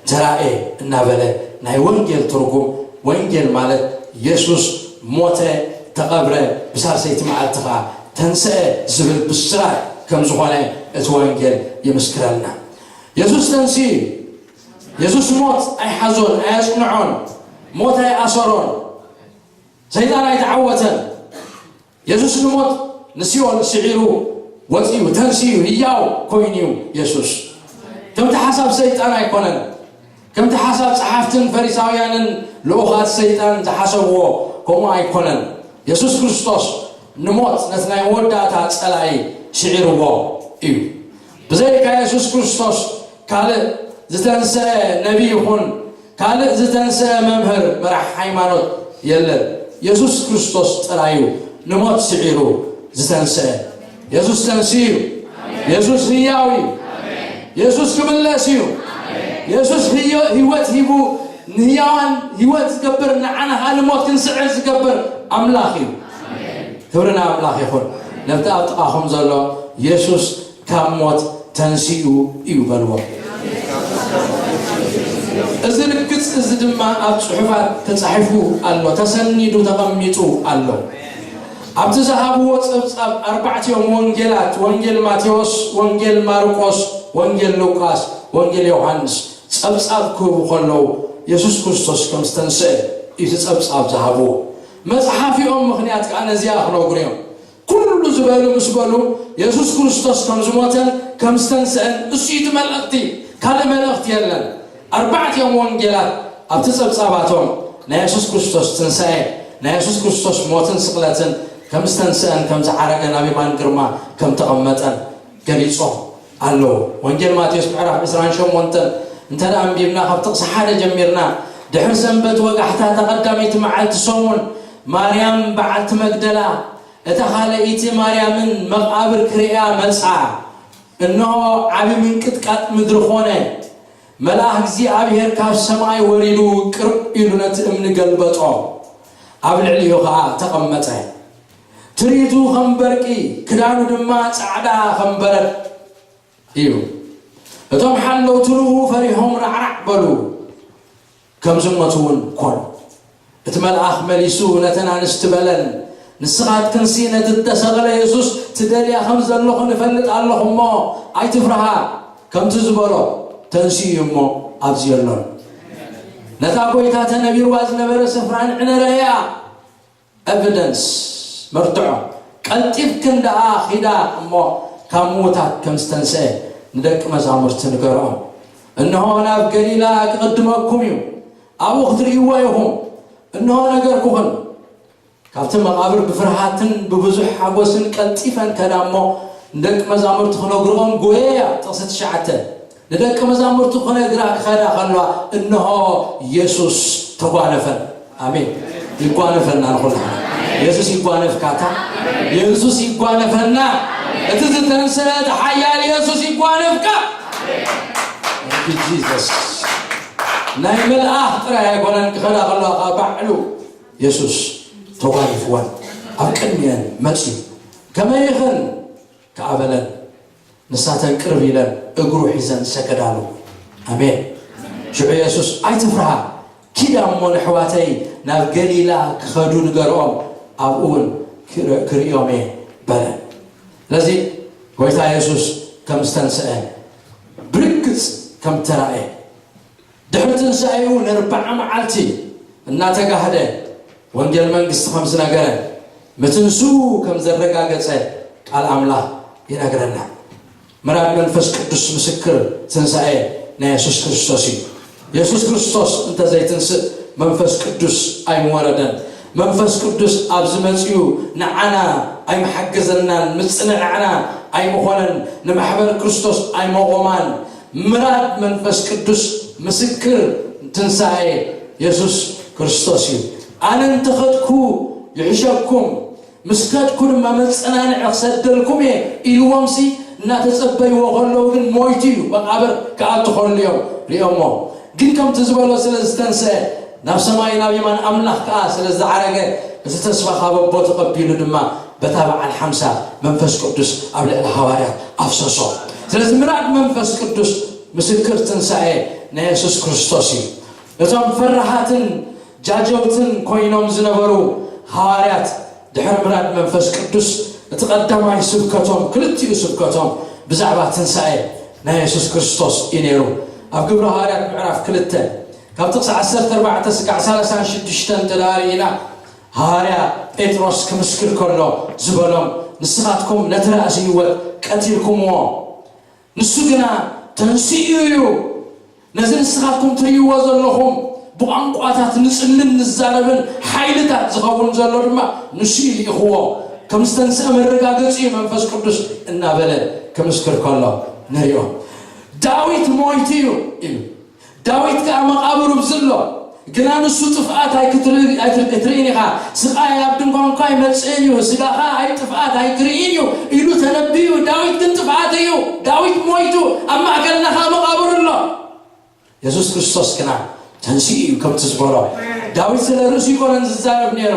ተራእየ እናበለ ናይ ወንጌል ትርጉም ወንጌል ማለት የሱስ ሞተ፣ ተቐብረ፣ ብሳልሰይቲ መዓልቲ ኸዓ ተንስአ ዝብል ብስራት ከም ዝኾነ እቲ ወንጌል ይምስክረልና። የሱስ ተንስኡ እዩ። የሱስ ሞት ኣይሓዞን፣ ኣየጽንዖን፣ ሞት ኣይኣሰሮን፣ ሰይጣን ኣይተዓወተን። የሱስ ንሞት ንሲኦል ስዒሩ ወፂኡ፣ ተንሲኡ፣ ህያው ኮይኑ እዩ የሱስ። ከምቲ ሓሳብ ሰይጣን ኣይኮነን። ከምቲ ሓሳብ ጸሓፍትን ፈሪሳውያንን ልኡኻት ሰይጣን ዝሓሰብዎ ከምኡ ኣይኮነን። የሱስ ክርስቶስ ንሞት ነቲ ናይ መወዳእታ ጸላኢ ስዒርዎ እዩ። ብዘይካ የሱስ ክርስቶስ ካልእ ዝተንስአ ነቢይ ይኹን ካልእ ዝተንስአ መምህር መራሕ ሃይማኖት የለን። የሱስ ክርስቶስ ጥራይ እዩ ንሞት ስዒሩ ዝተንስአ። የሱስ ተንስኡ እዩ። የሱስ ህያው እዩ። የሱስ ክምለስ እዩ። የሱስ ህዮ- ህይወት ሂቡ ንህያዋን ህይወት ዝገብር ንዓና ኻዓ ንሞት ክንስዕር ዝገብር ኣምላኽ እዩ። ክብሪ ንኣምላኽ ይኹን። ነብቲ ኣብ ጥቓኹም ዘሎ የሱስ ካብ ሞት ተንሲኡ እዩ በልዎ። እዚ ርግጽ እዚ ድማ ኣብ ጽሑፋት ተጻሒፉ ኣሎ፣ ተሰኒዱ ተቐሚጡ ኣሎ። ኣብቲ ዝሃብዎ ጸብጻብ ኣርባዕቲኦም ወንጌላት፣ ወንጌል ማቴዎስ፣ ወንጌል ማርቆስ፣ ወንጌል ሉቃስ፣ ወንጌል ዮሃንስ ጸብጻብ ክህቡ ከለዉ የሱስ ክርስቶስ ከም ዝተንስአ እዩ እቲ ጸብጻብ ዝሃብዎ። መጽሓፊኦም ምኽንያት ከኣ ነዚኣ ክነግሩ እዮም። ኩሉ ዝበሉ ምስ በሉ የሱስ ክርስቶስ ከም ዝሞተን ከም ዝተንስአን እሱ እዩ እቲ መልእኽቲ፣ ካልእ መልእኽቲ የለን። ኣርባዕቲኦም ወንጌላት ኣብቲ ጸብጻባቶም ናይ የሱስ ክርስቶስ ትንሳኤ፣ ናይ የሱስ ክርስቶስ ሞትን ስቕለትን ከም ዝተንስአን ከም ዝዓረገን ኣብ የማን ግርማ ከም ተቐመጠን ገሊጾም ኣለዉ። ወንጌል ማቴዎስ ምዕራፍ ዕስራን ሸሞንተን እንተ ደኣ ኣንቢብና ካብ ጥቕሲ ሓደ ጀሚርና ድሕሪ ሰንበት ወጋሕታ እታ ቀዳመይቲ መዓልቲ ሰሙን ማርያም በዓልቲ መግደላ እታ ካልኣይቲ ማርያምን መቓብር ክርእያ መጻ። እንሆ ዓቢ ምንቅጥቃጥ ምድሪ ኾነ። መልኣኽ እግዚኣብሔር ካብ ሰማይ ወሪዱ ቅርብ ኢሉ ነቲ እምኒ ገልበጦ። ኣብ ልዕሊኡ ኸኣ ተቐመጠ። ትርኢቱ ከም በርቂ፣ ክዳኑ ድማ ጻዕዳ ከም በረድ እዩ። እቶም ሓለውቲ ንኡ ፈሪሆም ራዕራዕ በሉ፣ ከም ዝሞቱ እውን ኮኑ። እቲ መልኣኽ መሊሱ ነተን ኣንስቲ በለን፣ ንስኻትክንሲ ነቲ እተሰቕለ የሱስ ትደልያ ከም ዘለኹ ንፈልጥ ኣለኹ እሞ፣ ኣይትፍርሃ፣ ከምቲ ዝበሎ ተንሲኡ እዩ እሞ ኣብዚ የሎን። ነታ ጐይታ ተነቢርዋ ዝነበረ ስፍራ ንዕነረያ። ኤቪደንስ፣ መርትዖ። ቀልጢፍክን ደኣ ኺዳ እሞ ካብ ምዉታት ከም ዝተንስአ ንደቂ መዛሙርቲ ንገርኦም። እንሆ ናብ ገሊላ ክቕድመኩም እዩ፣ ኣብኡ ክትርእይዎ ኢኹም። እንሆ ነገርኩኽን። ካብቲ መቓብር ብፍርሃትን ብብዙሕ ሓጎስን ቀልጢፈን ከዳ እሞ ንደቂ መዛሙርቲ ክነግርኦም ጎየያ። ጥቕሲ ትሽዓተ። ንደቂ መዛሙርቱ ክነግራ ክኸዳ ከለዋ እንሆ የሱስ ተጓነፈን። ኣሜን። ይጓነፈና ንኹልና። የሱስ ይጓነፍካታ። የሱስ ይጓነፈና። እቲ ዝተንስአ እቲ ሓያል የሱስ ይጓነፍካ። Thank you, Jesus። ናይ መልኣኽ ጥራይ ኣይኮነን ክኸዳ ከለዋ ካብ ባዕሉ የሱስ ተጓኒፍወን ኣብ ቅድሚአን መጺኡ ከመይ ኢኽን ከኣ በለን። ንሳተን ቅርብ ኢለን እግሩ ሒዘን ሰገዳሉ። ኣሜን። ሽዑ የሱስ፣ "ኣይትፍርሃ፣ ኪድ እሞ ንኣሕዋተይ ናብ ገሊላ ክኸዱ ንገርኦም፣ ኣብኡ እውን ክር-፣ ክርእዮም እየ" በለ። ስለዚ ጎይታ የሱስ ከም ዝተንስአ፣ ብርግጽ ከም ተራእየ፣ ድሕሪ ትንሳኤኡ ንኣርብዓ መዓልቲ እናተጋህደ ወንጌል መንግስቲ ከም ዝነገረ፣ ምትንስኡ ከም ዘረጋገጸ ቃል ኣምላኽ ይነግረና። ምራድ መንፈስ ቅዱስ ምስክር ትንሳኤ ናይ የሱስ ክርስቶስ እዩ። የሱስ ክርስቶስ እንተዘይትንስእ መንፈስ ቅዱስ ኣይምወረደን። መንፈስ ቅዱስ ኣብዚ መጺኡ ንዓና ኣይምሓገዘናን፣ ምጽንናዕና ኣይምኾነን፣ ንማሕበር ክርስቶስ ኣይመቖማን። ምራድ መንፈስ ቅዱስ ምስክር ትንሳኤ የሱስ ክርስቶስ እዩ። "ኣነ እንተኸድኩ ይሕሸኩም፣ ምስ ከድኩ ድማ መጸናንዒ ክሰደልኩም እየ" ኢልዎምሲ፣ እናተጸበይዎ ከለዉ ግን ሞይቱ እዩ፣ መቓብር ክኣቱ ከሎ እዮም ሪኦሞ። ግን ከምቲ ዝበሎ ስለ ዝተንስአ፣ ናብ ሰማይ ናብ የማን ኣምላኽ ከኣ ስለ ዝዓረገ፣ እቲ ተስፋ ካብ ኣቦ ተቐቢሉ ድማ በታ በዓል ሓምሳ መንፈስ ቅዱስ ኣብ ልዕሊ ሃዋርያት ኣፍሰሶ። ስለዚ ምራድ መንፈስ ቅዱስ ምስክር ትንሳኤ ናይ የሱስ ክርስቶስ እዩ። እቶም ፈራሃትን ጃጀውትን ኮይኖም ዝነበሩ ሃዋርያት ድሕሪ ምራድ መንፈስ ቅዱስ እቲ ቀዳማይ ስብከቶም፣ ክልቲኡ ስብከቶም ብዛዕባ ትንሳኤ ናይ የሱስ ክርስቶስ እዩ ነይሩ። ኣብ ግብሪ ሃዋርያት ምዕራፍ ክልተ ካብ ጥቕሲ ዓሰርተ ኣርባዕተ ስጋዕ ሰላሳን ሽዱሽተን እንተ ደኣ ርኢና፣ ሃዋርያ ጴጥሮስ ክምስክር ከሎ ዝበሎም፣ "ንስኻትኩም ነቲ ራእሲ ህይወት ቀቲልኩምዎ፣ ንሱ ግና ተንሲኡ እዩ። ነዚ ንስኻትኩም ትርእይዎ ዘለኹም ብቋንቋታት ንጽልን ንዛረብን ሓይልታት ዝኸውን ዘሎ ድማ ንሱ እዩ ልኢኽዎ። ከም ዝተንስአ መረጋገጺ እዩ መንፈስ ቅዱስ" እናበለ ክምስክር ከሎ ንሪኦ። "ዳዊት ሞይቱ እዩ" ኢሉ። ዳዊት ከኣ መቓብሩ ኣብዚ ኣሎ፣ ግና ንሱ ጥፍኣት ኣይክትርኢ-፣ ኣይትር-፣ ኣይትርእን ኢኻ። ስቓይ ኣብ ድንኳንኳ ኣይመጽእን እዩ፣ ስጋኻ ኣይ-፣ ጥፍኣት ኣይክርእን እዩ ኢሉ ተነብዩ። ዳዊት ግን ጥፍኣት እዩ። ዳዊት ሞይቱ፣ ኣብ ማእከልና ኸኣ መቓብሩ ኣሎ። የሱስ ክርስቶስ ግና ተንሲኡ እዩ፣ ከምቲ ዝበሎ። ዳዊት ስለ ርእሱ ይኮነን ዝዛረብ ነይሩ።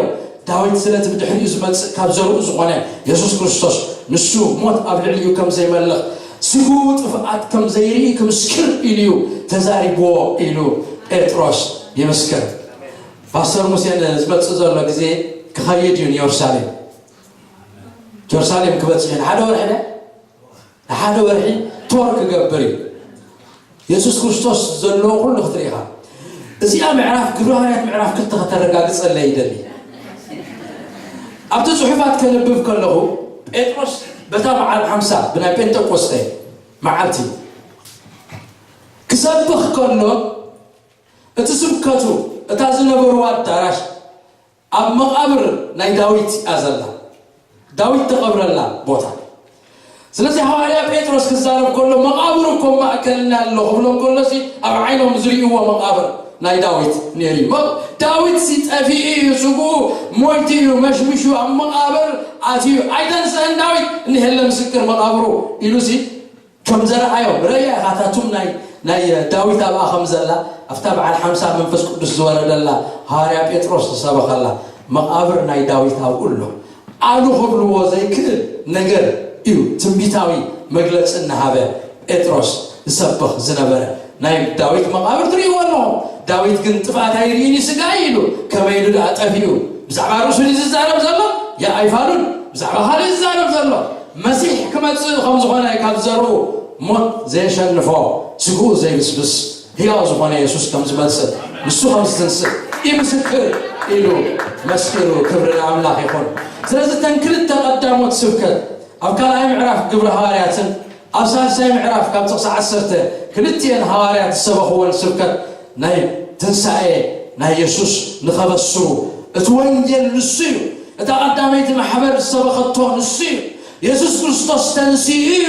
ዳዊት ስለቲ ብድሕሪኡ ዝመጽእ ካብ ዘርኡ ዝኾነ የሱስ ክርስቶስ፣ ንሱ ሞት ኣብ ልዕሊኡ ከም ዘይመልኽ፣ ስግኡ ጥፍኣት ከም ዘይርኢ ክምስክር ኢሉ እዩ ተዛሪብዎ ኢሉ ጴጥሮስ ይምስክር። ፓስተር ሙሴ ንዝመጽእ ዘሎ ግዜ ክኸይድ እዩ ንየሩሳሌም። ጀሩሳሌም ክበጽሕ እዩ። ንሓደ ወርሒ ደ ንሓደ ወርሒ ቶር ክገብር እዩ። የሱስ ክርስቶስ ዘለዎ ኩሉ ክትርኢ ኢኻ። እዚኣ ምዕራፍ ግብረ ሃዋርያት ምዕራፍ ክልተ ከተረጋግጸለይ ይደሊ። ኣብቲ ጽሑፋት ከንብብ ከለኹ ጴጥሮስ በታ በዓል ሓምሳ ብናይ ጴንጠቆስጠ መዓልቲ ክሰብኽ ከሎ እቲ ስብከቱ እታ ዝነበርዋ ኣዳራሽ ኣብ መቓብር ናይ ዳዊት እያ ዘላ። ዳዊት ተቐብረላ ቦታ። ስለዚ ሃዋርያ ጴጥሮስ ክዛረብ ከሎ፣ "መቓብር እኮ ኣብ ማእከልና ኣሎ" ክብሎም ከሎሲ፣ ኣብ ዓይኖም ዝርእይዎ መቓብር ናይ ዳዊት ነይሩ እዩ። መ-፣ ዳዊትሲ ጠፊኡ እዩ፣ ስግኡ ሞይቱ እዩ፣ መሽሚሹ ኣብ መቓብር ኣትዩ፣ ኣይተንስአን ዳዊት፣ እኒሀለ ምስክር መቓብሩ ኢሉሲ፣ ከም ዘረኣዮም ረያ ኢኻ። እታ ቱም ናይ፣ ናይ ዳዊት ኣብኣ ከም ዘላ፣ ኣብታ በዓል ሓምሳ መንፈስ ቅዱስ ዝወረደላ ሃዋርያ ጴጥሮስ ዝሰበኸላ መቓብር ናይ ዳዊት ኣብኡ ኣሎ። ኣሉ ክብልዎ ዘይክእል ነገር እዩ ትንቢታዊ መግለጺ እናሃበ ጴጥሮስ ዝሰብኽ ዝነበረ። ናይ ዳዊት መቓብር ትርእይዎ ኣለኹም። ዳዊት ግን ጥፍኣት ኣይርእን እዩ ስጋይ ኢሉ። ከመይ ኢሉ ደኣ ጠፊኡ? ብዛዕባ ርእሱ ድዩ ዝዛረብ ዘሎ? ያ ኣይፋሉን። ብዛዕባ ካልእ ዝዛረብ ዘሎ። መሲሕ ክመጽእ ከም ዝኾነ ካብ ዘርኡ ሞት ዘየሸንፎ፣ ስግኡ ዘይብስብስ፣ ህያው ዝኾነ የሱስ ከም ዝመጽእ፣ ንሱ ከም ዝትንስእ እዩ ምስክር ኢሉ መስኪሩ። ክብሪ ንኣምላኽ ይኹን። ስለዚ እተን ክልተ ቀዳሞት ስብከት ኣብ ካልኣይ ምዕራፍ ግብሪ ሃዋርያትን ኣብ ሳልሳይ ምዕራፍ ካብ ጥቕሲ ዓሰርተ ክልቲኤን ሃዋርያት ዝሰበኽወን ስብከት ናይ ትንሳኤ ናይ የሱስ ንኸበስሩ፣ እቲ ወንጌል ንሱ እዩ። እታ ቀዳመይቲ ማሕበር ዝሰበኸቶ ንሱ እዩ። የሱስ ክርስቶስ ተንሲኡ እዩ።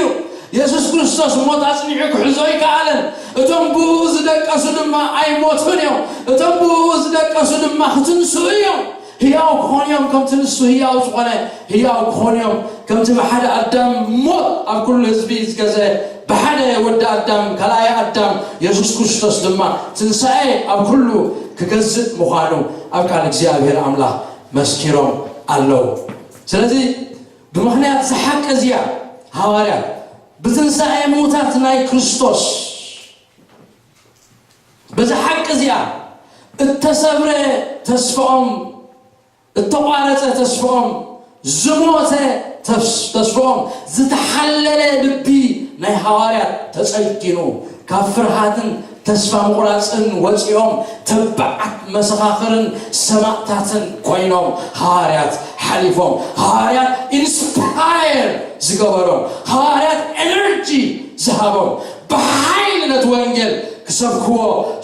የሱስ ክርስቶስ ሞት ኣጽኒዑ ክሕዞ ኣይከኣለን። እቶም ብኡ ዝደቀሱ ድማ ኣይሞቱን እዮም። እቶም ብኡ ዝደቀሱ ድማ ክትንስኡ እዮም። ህያው ክኾኑ እዮም፣ ከምቲ ንሱ ህያው ዝኾነ ህያው ክኾኑ እዮም። ከምቲ ብሓደ ኣዳም ሞት ኣብ ኩሉ ህዝቢ ዝገዘ፣ ብሓደ ወዲ ኣዳም፣ ካልኣይ ኣዳም፣ የሱስ ክርስቶስ ድማ ትንሳኤ ኣብ ኩሉ ክገዝእ ምዃኑ ኣብ ቃል እግዚኣብሔር ኣምላኽ መስኪሮም ኣለዉ። ስለዚ ብምኽንያት እዚ ሓቂ እዚኣ ሃዋርያት ብትንሳኤ ምዉታት ናይ ክርስቶስ፣ በዛ ሓቂ እዚኣ እተሰብረ ተስፋኦም፣ እተቋረጸ ተስፋኦም፣ ዝሞተ ተስ-፣ ተስፋኦም፣ ዝተሓለለ ልቢ ናይ ሃዋርያት ተጸጊኑ፣ ካብ ፍርሃትን ተስፋ ምቑራጽን ወጺኦም፣ ተባዓት መሰኻኽርን ሰማእታትን ኮይኖም ሃዋርያት ሓሊፎም። ሃዋርያት ኢንስፓየር ዝገበሮም፣ ሃዋርያት ኤነርጂ ዝሃቦም፣ ብሓይሊ ነቲ ወንጌል ክሰብክዎ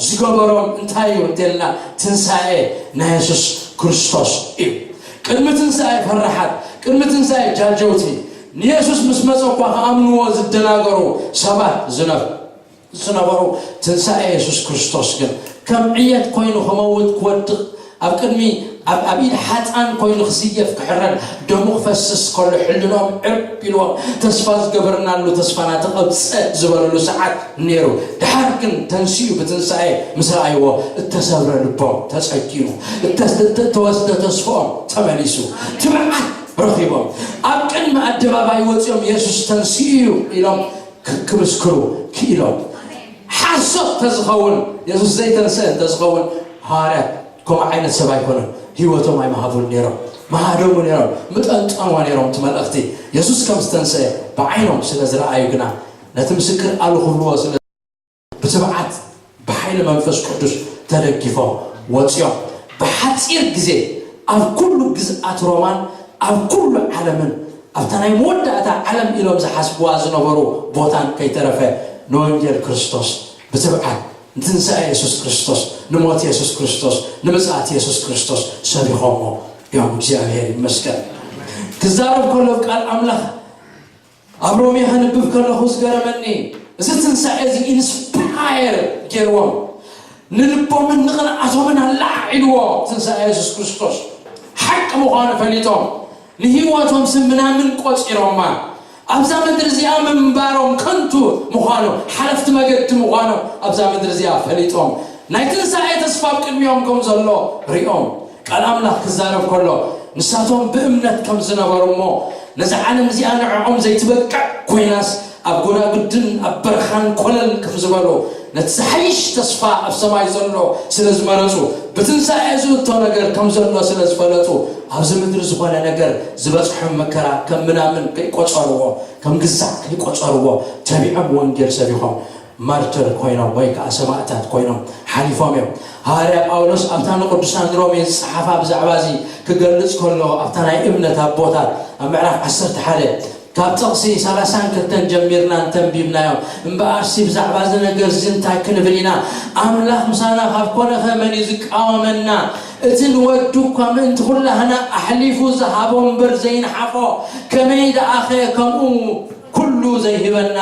ዝገበሮም እንታይ እዩ እንተልና፣ ትንሳኤ ናይ የሱስ ክርስቶስ እዩ። ቅድሚ ትንሳኤ ፈራሓት፣ ቅድሚ ትንሳኤ ጃጀውቲ፣ ንየሱስ ምስ መጸ እኳ ክኣምንዎ ዝደናገሩ ሰባት ዝነብ-፣ ዝነበሩ፣ ትንሳኤ የሱስ ክርስቶስ ግን ከም ዕየት ኮይኑ ክመውት፣ ክወድቕ፣ ኣብ ቅድሚ፣ ኣብ፣ ኣብ ኢድ ሓጻን ኮይኑ ክስየፍ፣ ክሕረድ፣ ደሙ ክፈስስ ከሎ ሕልኖም ዕርብ ኢልዎም፣ ተስፋ ዝገበርናሉ ተስፋና ተቐብጸ ዝበለሉ ሰዓት ነይሩ። ድሓር ግን ተንሲኡ ብትንሳኤ ምስ ረኣይዎ፣ እተሰብረ ልቦም ተጸጊኑ፣ እተ-፣ እተ-፣ እተወስደ ተስፋኦም ተመሊሱ፣ ትብዓት ረኺቦም፣ ኣብ ቅድሚ ኣደባባይ ወጺኦም የሱስ ተንሲኡ እዩ ኢሎም ክ-፣ ክምስክሩ ክኢሎም። ሓሶት ተዝኸውን፣ የሱስ ዘይተንስአ እንተዝኸውን፣ ሃዋርያት ከምኡ ዓይነት ሰብ ኣይኮነን። ህይወቶም ኣይምሃቡን ነይሮም፣ ምሃደሙ ነይሮም፣ ምጠንጠንዋ ነይሮም። እቲ መልእኽቲ የሱስ ከም ዝተንስአ ብዓይኖም ስለ ዝረኣዩ ግና፣ ነቲ ምስክር ኣሉ ክብልዎ ስለ ብትብዓት ብሓይሊ መንፈስ ቅዱስ ተደጊፎም ወጺኦም። ብሓጺር ግዜ ኣብ ኩሉ ግዝኣት ሮማን ኣብ ኩሉ ዓለምን ኣብታ ናይ መወዳእታ ዓለም ኢሎም ዝሓስብዋ ዝነበሩ ቦታን ከይተረፈ ንወንጌል ክርስቶስ ብትብዓት ንትንሳኤ የሱስ ክርስቶስ፣ ንሞት የሱስ ክርስቶስ፣ ንምጽኣት የሱስ ክርስቶስ ሰቢኾሞ እዮም። እግዚኣብሔር ይመስገን። ክዛረብ ከሎ ቃል ኣምላኽ ኣብ ሮሜ ከንብብ ከለኹ ዝገረመኒ፣ እዚ ትንሳኤ እዚ ኢንስፓየር ገይርዎም፣ ንልቦምን ንቕንኣቶምን ኣለዓዒልዎ። ትንሳኤ የሱስ ክርስቶስ ሓቂ ምዃኑ ፈሊጦም፣ ንህይወቶም ስም ምናምን ቆጺሮማ። ኣብዛ ምድሪ እዚኣ ምንባሮም ከንቱ ምዃኑ፣ ሓለፍቲ መገዲ ምዃኖም ኣብዛ ምድሪ እዚኣ ፈሊጦም፣ ናይ ትንሳኤ ተስፋ ኣብ ቅድሚኦም ከም ዘሎ ሪኦም። ቃል ኣምላኽ ክዛረብ ከሎ፣ ንሳቶም ብእምነት ከም ዝነበሩ እሞ፣ ነዛ ዓለም እዚኣ ንዕኦም ዘይትበቅዕ ኮይናስ፣ ኣብ ጎዳጉድን ኣብ በረኻን ኮለል ከም ዝበሉ፣ ነቲ ዝሓይሽ ተስፋ ኣብ ሰማይ ዘሎ ስለ ዝመረጹ፣ ብትንሳኤ ዝእቶ ነገር ከም ዘሎ ስለ ዝፈለጡ፣ ኣብዚ ምድሪ ዝኾነ ነገር ዝበጽሖም መከራ ከም ምናምን ከይቆጸርዎ፣ ከም ግዛዕ ከይቆጸርዎ፣ ተቢዖም ወንጌል ሰቢኾም ማርትር ኮይኖም ወይ ከዓ ሰማእታት ኮይኖም ሓሊፎም እዮም። ሃዋርያ ጳውሎስ ኣብታ ንቅዱሳን ሮሜ ዝጸሓፋ ብዛዕባ እዚ ክገልጽ ከሎ፣ ኣብታ ናይ እምነት ኣቦታት ኣብ ምዕራፍ ዓሰርተ ሓደ ካብ ጥቕሲ ሰላሳን ክልተን ጀሚርና እንተንቢብናዮ፣ እምበኣርሲ ብዛዕባ እዚ ነገር እዚ እንታይ ክንብል ኢና? ኣምላኽ ምሳና ካብ ኮነ ኸ መን እዩ ዝቃወመና? እቲ ንወዱ እኳ ምእንቲ ኹላህና ኣሕሊፉ ዝሃቦ እምበር ዘይንሓፎ፣ ከመይ ደኣኸ ከምኡ ኩሉ ዘይህበና?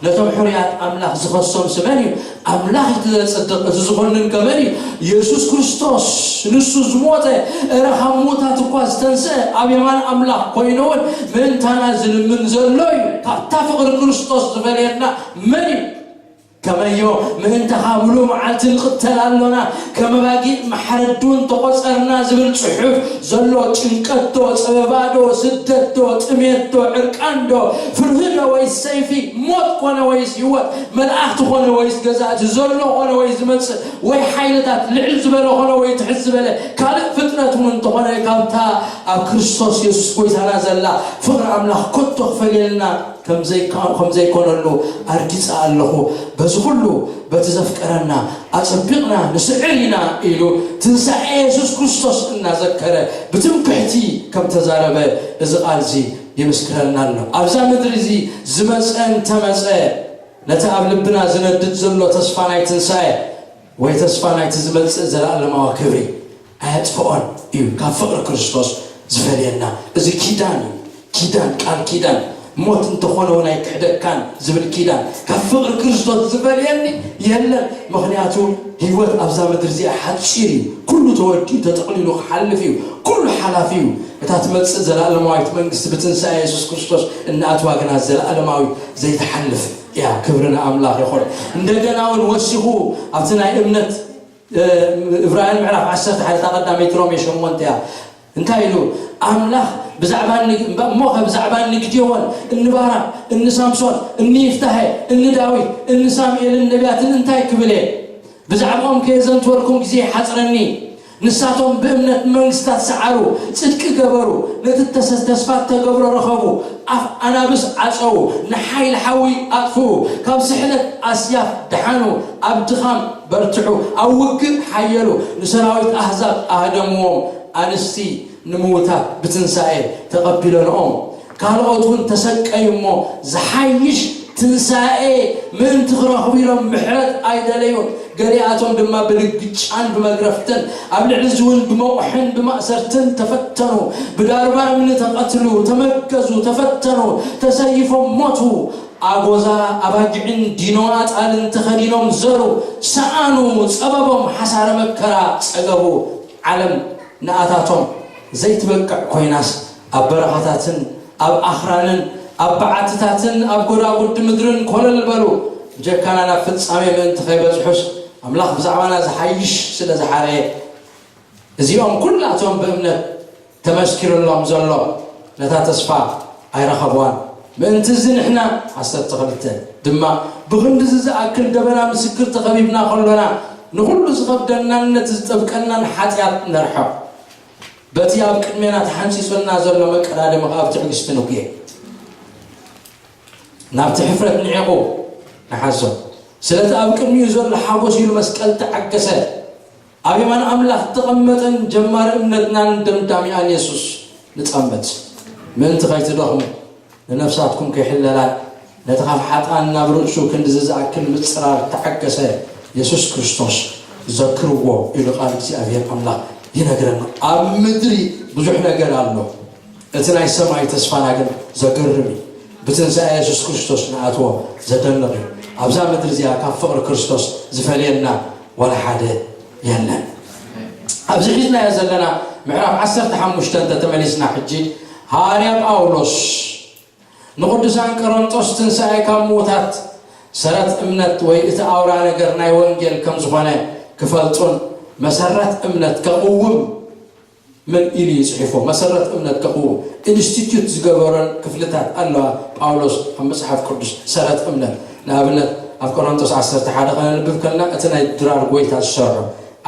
ነቶም ሕሩያት ኣምላኽ ዝኸሶምሲ መን እዩ? ኣምላኽ እቲ ዘጽድቕ፣ እቲ ዝኹንንከ መን እዩ? የሱስ ክርስቶስ። ንሱ ዝሞተ፣ እረ ካብ ምዉታት እኳ ዝተንስአ፣ ኣብ የማን ኣምላኽ ኮይኑ እውን ምእንታና ዝልምን ዘሎ እዩ። ካብታ ፍቕሪ ክርስቶስ ዝፈልየና መን እዩ? ከመዮ ምእንታኻ ምሉእ መዓልቲ ንቕተል ኣሎና፣ ከም ኣባጊዕ ማሕረዲ እውን ተቖጸርና ዝብል ጽሑፍ ዘሎ ጭንቀት ዶ፣ ጸበባ ዶ፣ ስደት ዶ፣ ጥሜት ዶ፣ ዕርቃን ዶ፣ ፍርሂ ዶ ወይስ ሰይፊ፣ ሞት ኮነ ወይስ ህይወት፣ መላእኽቲ ኮነ ወይስ ገዛእቲ፣ ዘሎ ኮነ ወይስ ዝመጽእ፣ ወይ ሓይልታት፣ ልዕል ዝበለ ኮነ ወይ ትሕት ዝበለ ካልእ ፍጥረት እውን እንተኾነ፣ ካብታ ኣብ ክርስቶስ የሱስ ጐይታና ዘላ ፍቕሪ ኣምላኽ ከቶ ክፈልየልና ከም ዘይካ-፣ ከም ዘይኮነሉ ኣርጊጸ ኣለኹ። በዚ ኩሉ በቲ ዘፍቀረና ኣጸቢቕና ንስዕር ኢና ኢሉ ትንሳኤ የሱስ ክርስቶስ እናዘከረ ብትምክሕቲ ከም ተዛረበ እዚ ቃል እዚ ይምስክረልና ኣሎ። ኣብዛ ምድሪ እዚ ዝመጸ እንተመጸ ነቲ ኣብ ልብና ዝነድድ ዘሎ ተስፋ ናይ ትንሳኤ ወይ ተስፋ ናይቲ ዝመጽእ ዘለኣለማዊ ክብሪ ኣየጥፍኦን እዩ። ካብ ፍቕሪ ክርስቶስ ዝፈልየና እዚ ኪዳን እዩ። ኪዳን፣ ቃል ኪዳን፣ ሞት እንተኾነ እውን ኣይክሕደካን ዝብል ኪዳን፣ ካብ ፍቕሪ ክርስቶስ ዝፈልየኒ የለን። ምኽንያቱ ህይወት ኣብዛ ምድሪ እዚኣ ሓጺር እዩ። ኩሉ ተወዲኡ ተጠቕሊሉ ክሓልፍ እዩ። ኩሉ ሓላፊ እዩ። እታ ትመጽእ ዘለኣለማዊት መንግስቲ ብትንሳኤ የሱስ ክርስቶስ እናኣትዋ ግና ዘለኣለማዊት ዘይትሓልፍ እያ። ክብሪ ንኣምላኽ ይኹን። እንደገና እውን ወሲኹ ኣብቲ ናይ እምነት፣ እ፣ ዕብራውያን ምዕራፍ ዓሰርተ ሓደ፣ እታ ቀዳመይቲ ሮሜ ሸሞንተ እያ። እንታይ ኢሉ ኣምላኽ ብዛዕባ እሞ ከ ብዛዕባ እኒ ግዴዎን፣ እኒ ባራቅ፣ እኒ ሳምሶን፣ እኒ ይፍታሄ፣ እኒ ዳዊት፣ እኒ ሳሙኤልን ነቢያትን እንታይ ክብል እየ? ብዛዕባኦም ከየዘንትወልኩም ግዜ ይሓጽረኒ። ንሳቶም ብእምነት መንግስታት ሰዓሩ፣ ጽድቂ ገበሩ፣ ነቲ ተሰ- ተስፋ ተገብሮ ረኸቡ። ኣፍ ኣናብስ ዓጸዉ፣ ንሓይሊ ሓዊ ኣጥፍኡ፣ ካብ ስሕለት ኣስያፍ ደሓኑ፣ ኣብ ድኻም በርትዑ፣ ኣብ ውግእ ሓየሉ፣ ንሰራዊት ኣህዛብ ኣህደምዎም። ኣንስቲ ንምዉታት ብትንሳኤ ተቐቢለንኦም። ካልኦት እውን ተሰቀዩ እሞ ዝሓይሽ ትንሳኤ ምእንቲ ክረኽቡ ኢሎም ምሕረት ኣይደለዩን። ገሊኣቶም ድማ ብልግጫን ብመግረፍትን ኣብ ልዕሊ እዚ እውን ብመቑሕን ብማእሰርትን ተፈተኑ። ብዳርባ እምኒ ተቐትሉ፣ ተመገዙ፣ ተፈተኑ፣ ተሰይፎም ሞቱ። ኣጎዛ ኣባጊዕን ዲኖ ኣጣልን ተኸዲኖም ዘሩ፣ ሰኣኑ፣ ጸበቦም ሓሳረ መከራ ጸገቡ። ዓለም ንኣታቶም ዘይትበቅዕ ኮይናስ፣ ኣብ በረኻታትን ኣብ ኣኽራንን ኣብ በዓትታትን ኣብ ጎዳጉዲ ምድርን ኮለል በሉ። ብጀካና ናብ ፍጻሜ ምእንቲ ከይበጽሑስ፣ ኣምላኽ ብዛዕባና ዝሓይሽ ስለ ዝሓረየ፣ እዚኦም ኩላቶም ብእምነት ተመስኪሩሎም ዘሎ ነታ ተስፋ ኣይረኸብዋን። ምእንቲ እዚ ንሕና ዓሰርተ ክልተ ድማ ብኽንድዚ ዝኣክል ደበና ምስክር ተኸቢብና ከሎና፣ ንኹሉ ዝኸብደናን ነቲ ዝጠብቀናን ሓጢኣት ነርሕቕ። በቲ ኣብ ቅድሜና ተሓንጺጹልና ዘሎ መቀዳደሚ ከኣ ብትዕግስቲ ንጉየ። ናብቲ ሕፍረት ንዒቑ ንሓዞ። ስለቲ ኣብ ቅድሚኡ ዘሎ ሓጎስ ኢሉ መስቀል ተዓገሰ። ኣብ የማን ኣምላኽ እተቐመጠን ጀማሪ እምነትናን ደምዳሚኣን የሱስ ንጸምት። ምእንቲ ከይትደኽሙ፣ ንነፍሳትኩም ከይሕለላን፣ ነቲ ካብ ሓጥኣን ናብ ርእሱ ክንድዚ ዝኣክል ምጽራር እተዓገሰ የሱስ ክርስቶስ ዘክርዎ ኢሉ ቃል እግዚኣብሔር ኣምላኽ ይነግረና። ኣብ ምድሪ ብዙሕ ነገር ኣሎ። እቲ ናይ ሰማይ ተስፋና ግን ዘገርም እዩ። ብትንሳኤ የሱስ ክርስቶስ ንኣትዎ ዘደንቕ እዩ። ኣብዛ ምድሪ እዚኣ ካብ ፍቕሪ ክርስቶስ ዝፈልየና ዋላ ሓደ የለን። ኣብዚ ሒዝናዮ ዘለና ምዕራፍ ዓሰርተ ሓሙሽተ እንተተመሊስና፣ ሕጂ ሃዋርያ ጳውሎስ ንቕዱሳን ቆሮንጦስ ትንሳኤ ካብ ምዉታት ሰረት እምነት ወይ እቲ ኣውራ ነገር ናይ ወንጌል ከም ዝኾነ ክፈልጡን መሰረት እምነት ከቕውም ምን ኢሉ እዩ ጽሒፎ? መሰረት እምነት ከቕውም ኢንስቲትዩት ዝገበረን ክፍልታት ኣለዋ። ጳውሎስ ኣብ መጽሓፍ ቅዱስ ሰረት እምነት፣ ንኣብነት ኣብ ቆሮንቶስ ዓሰርተ ሓደ ከነንብብ ከለና፣ እቲ ናይ ድራር ጎይታ ዝሰርሖ፣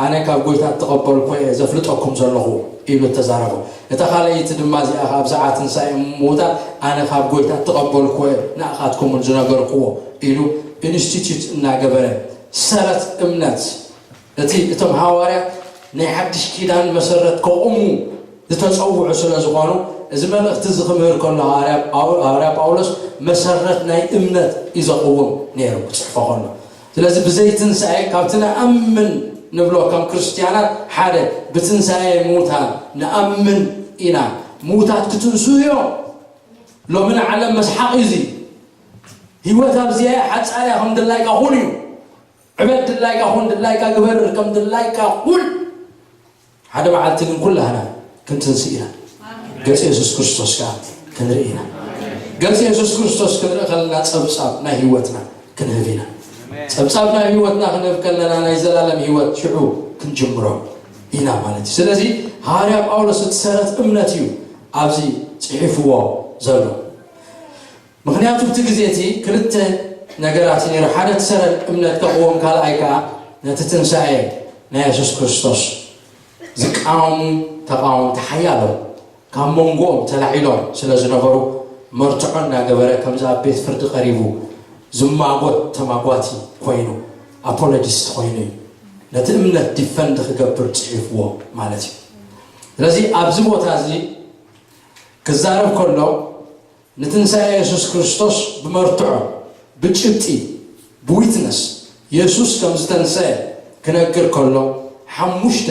ኣነ ካብ ጎይታ እተቐበልኩ እየ ዘፍልጠኩም ዘለኹ ኢሉ እተዛረቦ። እታ ካልኣይቲ ድማ እዚኣ፣ ኣብዛዓ ትንሳኤ ምዉታት፣ ኣነ ካብ ጎይታ እተቐበልኩ እየ ንኣኻትኩም እውን ዝነገርክዎ ኢሉ ኢንስቲትዩት እናገበረ ሰረት እምነት እቲ እቶም ሃዋርያት ናይ ሓድሽ ኪዳን መሰረት ከቑሙ ዝተጸውዑ ስለ ዝኾኑ፣ እዚ መልእኽቲ እዚ ክምህር ከሎ ሃዋርያ ጳው-፣ ሃዋርያ ጳውሎስ መሰረት ናይ እምነት እዩ ዘቕውም ነይሩ ክጽሕፎ ከሎ። ስለዚ ብዘይ ትንሳኤ ካብቲ ንኣምን ንብሎ ከም ክርስትያናት ሓደ ብትንሳኤ ምዉታን ንኣምን ኢና። ምዉታት ክትንስኡ እዮም። ሎሚ ንዓለም መስሓቕ እዩ እዚ። ህይወት ኣብዚኣ ሓጻያ ከም ድላይካ ኩን እዩ። ዕበት ድላይካ ኩን፣ ድላይካ ግበር፣ ከም ድላይካ ኩን። ሓደ መዓልቲ ግን ኩላህና ክንትንስእ ኢና። ገጽ የሱስ ክርስቶስ ከኣ ክንርኢ ኢና። ገጽ የሱስ ክርስቶስ ክንርኢ ከለና ጸብጻብ ናይ ህይወትና ክንህብ ኢና። ጸብጻብ ናይ ህይወትና ክንህብ ከለና ናይ ዘላለም ህይወት ሽዑ ክንጅምሮ ኢና ማለት እዩ። ስለዚ ሃዋርያ ጳውሎስ እቲ ሰረት እምነት እዩ ኣብዚ ጽሒፍዎ ዘሎ። ምኽንያቱ ኣብቲ ግዜ እቲ ክልተ ነገራት እዩ ነይሩ። ሓደ እቲ ሰረት እምነት ከቕውም፣ ካልኣይ ከኣ ነቲ ትንሳኤ ናይ የሱስ ክርስቶስ ዝቃወሙ ተቓወምቲ ሓያሎ ካብ መንጎኦም ተላዒሎም ስለ ዝነበሩ፣ መርትዖ እናገበረ ከምዚ ኣብ ቤት ፍርዲ ቀሪቡ ዝማጎት ተማጓቲ ኮይኑ፣ ኣፖሎጂስት ኮይኑ እዩ ነቲ እምነት ዲፈንድ ክገብር ጽሒፍዎ ማለት እዩ። ስለዚ ኣብዚ ቦታ እዚ ክዛረብ ከሎ ንትንሳኤ የሱስ ክርስቶስ ብመርትዖ፣ ብጭብጢ፣ ብዊትነስ የሱስ ከም ዝተንሰአ ክነግር ከሎ ሓሙሽተ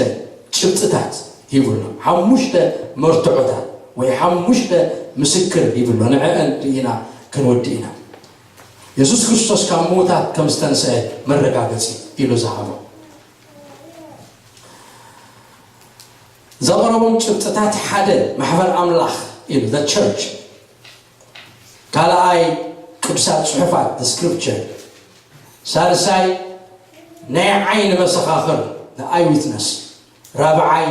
ጭብጥታት ሂቡ ኣሎ። ሓሙሽተ መርትዖታት ወይ ሓሙሽተ ምስክር ሂቡ ኣሎ። ንዕአን ርኢና ክንወድእ ኢና። የሱስ ክርስቶስ ካብ ምዉታት ከም ዝተንሰአ መረጋገጺ ኢሉ ዝሃቦ። ዘቕረቦም ጭብጥታት ሓደ ማሕበር ኣምላኽ ኢሉ፣ the church፣ ካልኣይ ቅዱሳት ጽሑፋት፣ the scripture፣ ሳልሳይ ናይ ዓይኒ መሰኻኽር፣ the eyewitness፣ ራብዓይ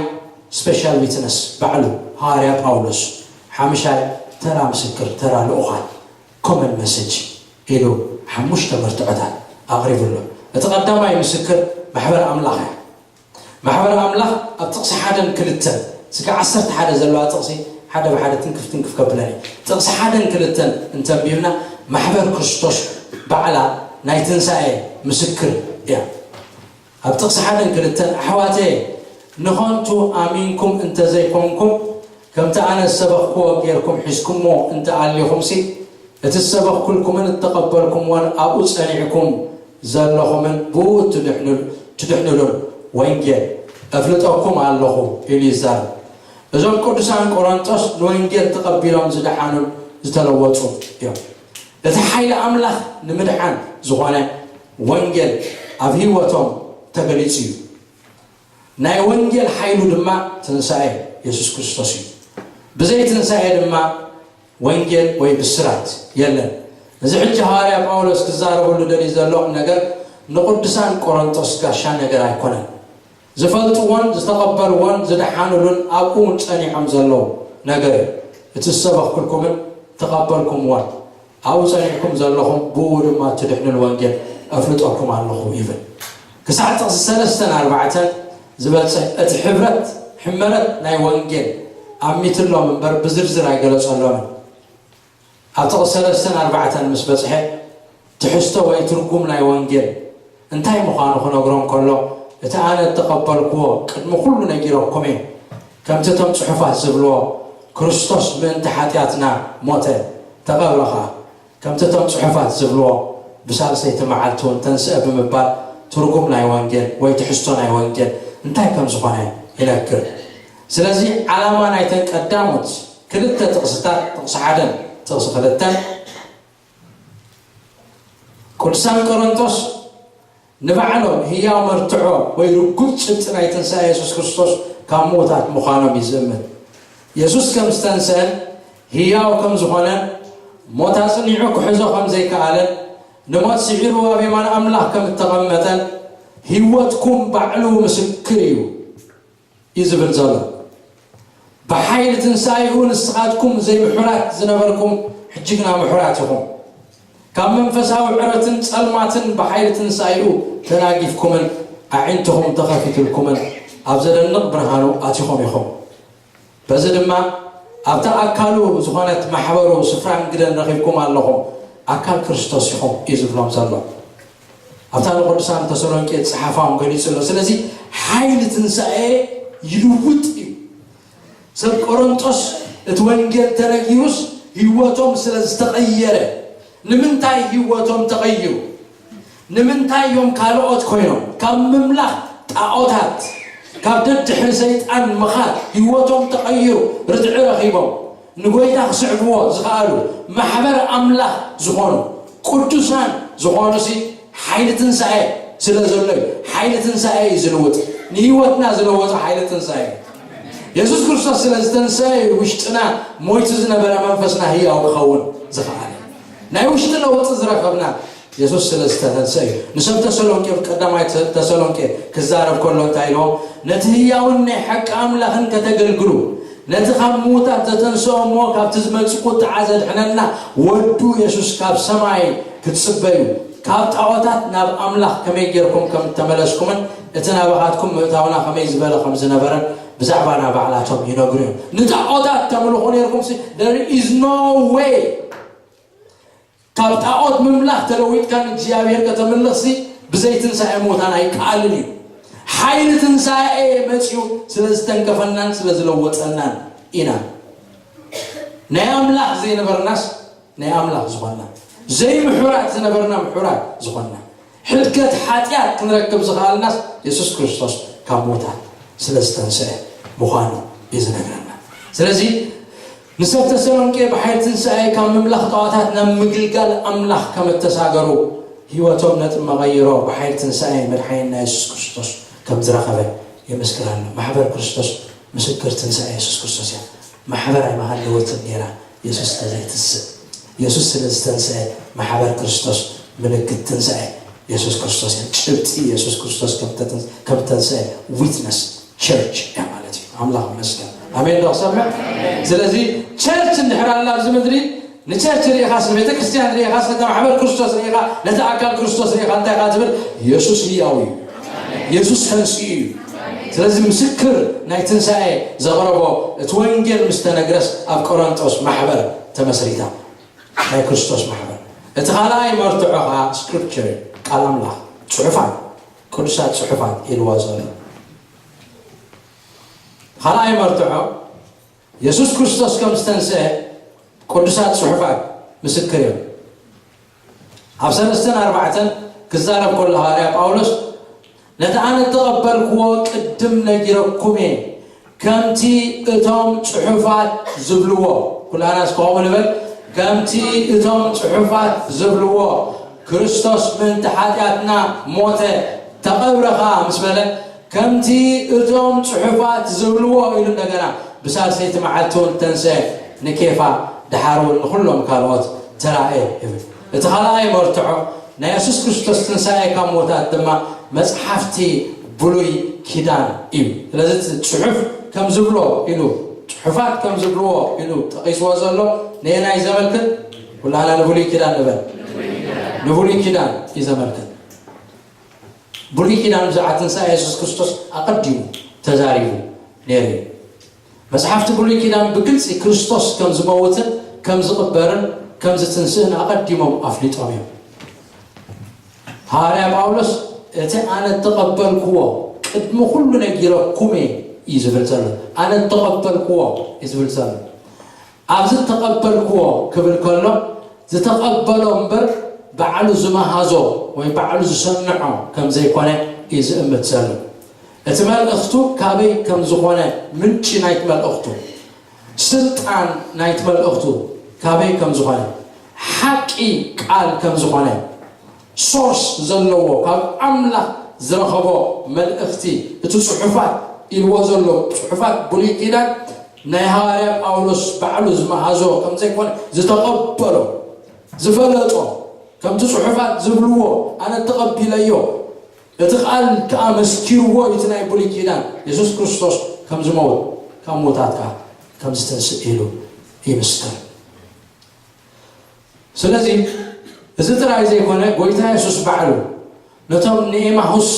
special witness ባዕሉ ሃዋርያ ጳውሎስ ሓምሻይ ተራ ምስክር፣ ተራ ልኡኻን፣ common message ኢሉ ሓሙሽተ መርትዖታት ኣቕሪቡ ኣሎ። እቲ ቀዳማይ ምስክር ማሕበር ኣምላኽ እያ። ማሕበር ኣምላኽ ኣብ ጥቕሲ ሓደን ክልተን፣ ስጋ ዓሰርተ ሓደ ዘለዋ ጥቕሲ ሓደ ብሓደ ትንክፍ ትንክፍ ከብለን እዩ። ጥቕሲ ሓደን ክልተን እንተንቢብና፣ ማሕበር ክርስቶስ ባዕላ ናይ ትንሳኤ ምስክር እያ። ኣብ ጥቕሲ ሓደን ክልተን፣ ኣሕዋተየ፣ ንኸንቱ ኣሚንኩም እንተዘይኮንኩም፣ ከምቲ ኣነ ዝሰበኽክዎ ጌርኩም ሒዝኩሞ እንተኣሊኹምሲ፣ እቲ ዝሰበኽኩልኩምን እተቐበልኩምዎን ኣብኡ ጸኒዕኩም ዘለኹምን ብኡ ትድሕኑል-፣ ትድሕኑሉን ወንጌል እፍልጠኩም ኣለኹ ኢሉ ይዛረብ። እዞም ቅዱሳን ቆሮንጦስ ንወንጌል ተቐቢሎም ዝደሓኑን ዝተለወጡ እዮም። እቲ ሓይሊ ኣምላኽ ንምድሓን ዝኾነ ወንጌል ኣብ ህይወቶም ተገሊጹ እዩ። ናይ ወንጌል ሓይሉ ድማ ትንሳኤ የሱስ ክርስቶስ እዩ። ብዘይ ትንሳኤ ድማ ወንጌል ወይ ብስራት የለን። እዚ ሕጂ ሃዋርያ ጳውሎስ ክዛረበሉ ደልዩ ዘሎ ነገር ንቅዱሳን ቆሮንጦስ ጋሻ ነገር ኣይኮነን። ዝፈልጥዎን ዝተቐበልዎን ዝደሓኑሉን ኣብኡ እውን ጸኒዖም ዘለዉ ነገር እዩ። እቲ ዝሰበኽኩልኩምን ተቐበልኩምዎን ኣብኡ ጸኒዕኩም ዘለኹም ብኡ ድማ ትድሕኑል ወንጌል ኣፍልጠኩም ኣለኹ ይብል። ክሳዕ ጥቕሲ ሰለስተን ኣርባዕተን ዝበጽሕ እቲ ሕብረት ሕመረት ናይ ወንጌል ኣሚትሎም እምበር ብዝርዝር ኣይገለጸሎምን። ኣብ ጥቕሲ ሰለስተን ኣርባዕተን ምስ በጽሐ ትሕዝቶ ወይ ትርጉም ናይ ወንጌል እንታይ ምዃኑ ክነግሮም ከሎ፣ እቲ ኣነ እተቐበልክዎ ቅድሚ ኩሉ ነጊረኩም እየ። ከምቲ እቶም ጽሑፋት ዝብልዎ፣ ክርስቶስ ምእንቲ ሓጢኣትና ሞተ፣ ተቐብረ ኸኣ። ከምቲ እቶም ጽሑፋት ዝብልዎ፣ ብሳልሰይቲ መዓልቲ እውን ተንስአ ብምባል ትርጉም ናይ ወንጌል ወይ ትሕዝቶ ናይ ወንጌል እንታይ ከም ዝኾነ ይነግር። ስለዚ ዓላማ ናይተን ቀዳሞት ክልተ ጥቕስታት፣ ጥቕሲ ሓደን ጥቕሲ ክልተን፣ ቅዱሳን ቆሮንቶስ ንባዕሎም ህያው መርትዖ ወይ ርጉጽ ጭብጢ ናይ ትንሳኤ የሱስ ክርስቶስ ካብ ምዉታት ምዃኖም እዩ ዝእምን። የሱስ ከም ዝተንስአን ህያው ከም ዝኾነን፣ ሞት ኣጽኒዑ ክሕዞ ከም ዘይከኣለን፣ ንሞት ስዒሩ ኣብ የማን ኣምላኽ ከም እተቐመጠን ህይወትኩም ባዕሉ ምስክር እዩ እዩ ዝብል ዘሎ። ብሓይሊ ትንሳኤኡ ንስኻትኩም ዘይምሑራት ዝነበርኩም ሕጂ ግና ምሑራት ኢኹም። ካብ መንፈሳዊ ዕረትን ጸልማትን ብሓይሊ ትንሳኤኡ ተናጊፍኩምን ኣዒንትኹም ተኸፊትልኩምን ኣብ ዘደንቕ ብርሃኑ ኣቲኹም ኢኹም። በዚ ድማ ኣብታ ኣካሉ ዝኾነት ማሕበሩ ስፍራን ግደን ረኺብኩም ኣለኹም። ኣካል ክርስቶስ ኢኹም እዩ ዝብሎም ዘሎ። ኣብታ ንቅዱሳን ተሰሎንቄ ዝጸሓፋ እውን ገሊጹ ኣሎ። ስለዚ ሓይሊ ትንሳኤ ይልውጥ እዩ። ሰብ ቆሮንጦስ እቲ ወንጌል ተነጊሩስ ህይወቶም ስለ ዝተቐየረ፣ ንምንታይ ህይወቶም ተቐይሩ? ንምንታይ እዮም ካልኦት ኮይኖም? ካብ ምምላኽ ጣዖታት፣ ካብ ደድሕሪ ሰይጣን ምኻድ ህይወቶም ተቐይሩ፣ ርትዒ ረኺቦም፣ ንጎይታ ክስዕብዎ ዝኸኣሉ ማሕበር ኣምላኽ ዝኾኑ ቅዱሳን ዝኾኑሲ ሓይሊ ትንሳኤ ስለ ዘሎ እዩ። ሓይሊ ትንሳኤ እዩ ዝልውጥ። ንህይወትና ዝለወጠ ሓይሊ ትንሳኤ እዩ። የሱስ ክርስቶስ ስለ ዝተንሰአ እዩ ውሽጥና ሞይቱ ዝነበረ መንፈስና ህያው ክኸውን ዝኸኣለ። ናይ ውሽጢ ለውጢ ዝረኸብና የሱስ ስለ ዝተንሰአ እዩ። ንሰብ ተሰሎንቄ፣ ቀዳማይ ተ-፣ ተሰሎንቄ ክዛረብ ከሎ እንታይ ኢልዎም? ነቲ ህያውን ናይ ሓቂ ኣምላኽን ከተገልግሉ፣ ነቲ ካብ ምዉታት ዘተንስኦ እሞ ካብቲ ዝመጽእ ቁጥዓ ዘድሕነና ወዱ የሱስ ካብ ሰማይ ክትጽበዩ፣ ካብ ጣዖታት ናብ ኣምላኽ ከመይ ጌርኩም ከም እተመለስኩምን እቲ ናባኻትኩም ምእታውና ከመይ ዝበለ ከም ዝነበረን ብዛዕባ ናባዕላቶም ይነግሩ እዮም። ንጣዖታት ተምልኹ ኔርኩምሲ፣ there is no way። ካብ ጣዖት ምምላኽ ተለዊጥካ ንእግዚኣብሔር ከተምልኽሲ ብዘይ ትንሳኤ ምዉታን ኣይከኣልን እዩ። ሓይሊ ትንሳኤ መጺኡ ስለ ዝተንከፈናን ስለ ዝለወጠናን ኢና። ናይ ኣምላኽ ዘይነበርናስ ናይ ኣምላኽ ዝኾንና፣ ዘይምሑራት ዝነበርና ምሑራት ዝኾንና፣ ሕድገት ሓጢኣት ክንረክብ ዝኸኣልናስ የሱስ ክርስቶስ ካብ ምዉታት ስለ ዝተንስአ ምዃኑ እዩ ዝነግረና። ስለዚ ንሰብ ተሰሎንቄ ብሓይሊ ትንሳኤ ካብ ምምላኽ ጣዖታት ናብ ምግልጋል ኣምላኽ ከም እተሳገሩ፣ ህይወቶም ነቲ መቐይሮ ብሓይሊ ትንሳኤ መድሓኒና የሱስ ክርስቶስ ከም ዝረኸበ ይምስክር ኣሎ። ማሕበር ክርስቶስ ምስክር ትንሳኤ የሱስ ክርስቶስ እያ። ማሕበር ኣይምሃለወትን ነይራ የሱስ ተዘይትንስእ። የሱስ ስለ ዝተንስአ ማሕበር ክርስቶስ ምልክት ትንሳኤ የሱስ ክርስቶስ እያ። ጭብጢ የሱስ ክርስቶስ ከም ተተን-፣ ከም ተንስአ ዊትነስ ቸርች እያ ማለት እዩ። ኣምላኽ ይመስገን። ኣሜን ዶ ክሰምዕ? ስለዚ ቸርች እንድሕር ኣላ ኣብዚ ምድሪ፣ ንቸርች ርኢኻስ፣ ንቤተ ክርስቲያን ርኢኻስ፣ ነቲ ማሕበር ክርስቶስ ርኢኻ፣ ነቲ ኣካል ክርስቶስ ርኢኻ፣ እንታይ ኢኻ ትብል? የሱስ ህያው እዩ። የሱስ ተንስኡ እዩ። ስለዚ ምስክር ናይ ትንሳኤ ዘቕረቦ እቲ ወንጌል ምስ ተነግረስ ኣብ ቆሮንጦስ ማሕበር ተመስሪታ። ናይ ክርስቶስ ማሕበር። እቲ ካልኣይ መርትዖ ኸዓ ስክሪፕቸር እዩ፣ ቃል ኣምላኽ፣ ጽሑፋት፣ ቅዱሳት ጽሑፋት ኢልዎ ዘሎ። ካልኣይ መርትዖ የሱስ ክርስቶስ ከም ዝተንስአ ቅዱሳት ጽሑፋት ምስክር እዮም። ኣብ ሰለስተን ኣርባዕተን ክዛረብ ከሎ ሃዋርያ ጳውሎስ ነቲ ኣነ እተቐበልክዎ ቅድም ነጊረኩም እየ፣ ከምቲ እቶም ጽሑፋት ዝብልዎ። ኩላና እስከ ከምኡ ንበል። ከምቲ እቶም ጽሑፋት ዝብልዎ፣ ክርስቶስ ምእንቲ ሓጢኣትና ሞተ፣ ተቐብረ ኸኣ ምስ በለ፣ ከምቲ እቶም ጽሑፋት ዝብልዎ ኢሉ እንደገና ብሳልሰይቲ መዓልቲ እውን ተንስአ፣ ንኬፋ፣ ደሓር እውን ንኹሎም ካልኦት ተራእየ ይብል። እቲ ካልኣይ መርትዖ ናይ የሱስ ክርስቶስ ትንሳኤ ካብ ሞታት ድማ መጽሓፍቲ ብሉይ ኪዳን እዩ። ስለዚ እቲ ጽሑፍ ከም ዝብሎ ኢሉ፣ ጽሑፋት ከም ዝብልዎ ኢሉ ጠቒስዎ ዘሎ ንየናይ ዘመልክት? ኩላና ንብሉይ ኪዳን ንበል። ንብሉይ ኪዳን እዩ ዘመልክት። ብሉይ ኪዳን ብዛዕባ ትንሳኤ የሱስ ክርስቶስ ኣቐዲሙ ተዛሪቡ ነይሩ እዩ። መጽሓፍቲ ብሉይ ኪዳን ብግልጺ ክርስቶስ ከም ዝመውትን ከም ዝቕበርን ከም ዝትንስእን ኣቐዲሞም ኣፍሊጦም እዮም። ሃዋርያ ጳውሎስ እቲ ኣነ እተቐበልክዎ ቅድሚ ኩሉ ነጊረኩም እየ እዩ ዝብል ዘሎ። ኣነ እተቐበልክዎ እዩ ዝብል ዘሎ። ኣብዚ እተቐበልክዎ ክብል ከሎ ዝተቐበሎ እምበር ባዕሉ ዝመሃዞ ወይ ባዕሉ ዝሰንዖ ከም ዘይኮነ እዩ ዝእምት ዘሎ። እቲ መልእኽቱ ካበይ ከም ዝኾነ፣ ምንጪ ናይቲ መልእኽቱ፣ ስልጣን ናይቲ መልእኽቱ ካበይ ከም ዝኾነ፣ ሓቂ ቃል ከም ዝኾነ፣ ሶርስ ዘለዎ ካብ ኣምላኽ ዝረኸቦ መልእኽቲ፣ እቲ ጽሑፋት ኢልዎ ዘሎ ጽሑፋት ብሉይ ኪዳን ናይ ሃዋርያ ጳውሎስ ባዕሉ ዝመሃዞ ከም ዘይኮነ፣ ዝተቐበሎ፣ ዝፈለጦ፣ ከምቲ ጽሑፋት ዝብልዎ ኣነ ተቐቢለዮ፣ እቲ ቃል ከኣ መስኪርዎ እዩ። እቲ ናይ ብሉይ ኪዳን የሱስ ክርስቶስ ከም ዝመውት ካብ ምዉታት ከኣ ከም ዝተንስእ ኢሉ ይምስክር። ስለዚ እዚ ጥራይ ዘይኮነ፣ ጎይታ የሱስ ባዕሉ ነቶም ንኤማሁስ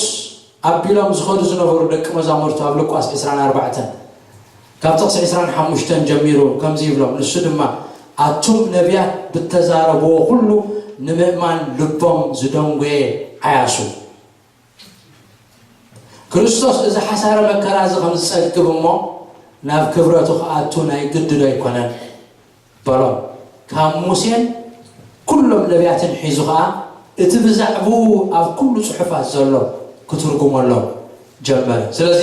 ኣቢሎም ዝኸዱ ዝነበሩ ደቂ መዛሙርቱ ኣብ ሉቃስ ዕስራን ኣርባዕተን ካብ ጥቕሲ ዕስራን ሓሙሽተን ጀሚሩ ከምዚ ይብሎም፣ ንሱ ድማ ኣቱም ነቢያት ብተዛረብዎ ኩሉ ንምእማን ልቦም ዝደንጎየ ዓያሱ። ክርስቶስ እዚ ሓሳረ መከራ እዚ ከም ዝጸግብ እሞ ናብ ክብረቱ ክኣቱ ናይ ግዲ ዶ ኣይኮነን? በሎም። ካብ ሙሴን ኩሎም ነቢያትን ሒዙ ኸኣ እቲ ብዛዕባኡ ኣብ ኩሉ ጽሑፋት ዘሎ ክትርጉመሎም ጀመረ። ስለዚ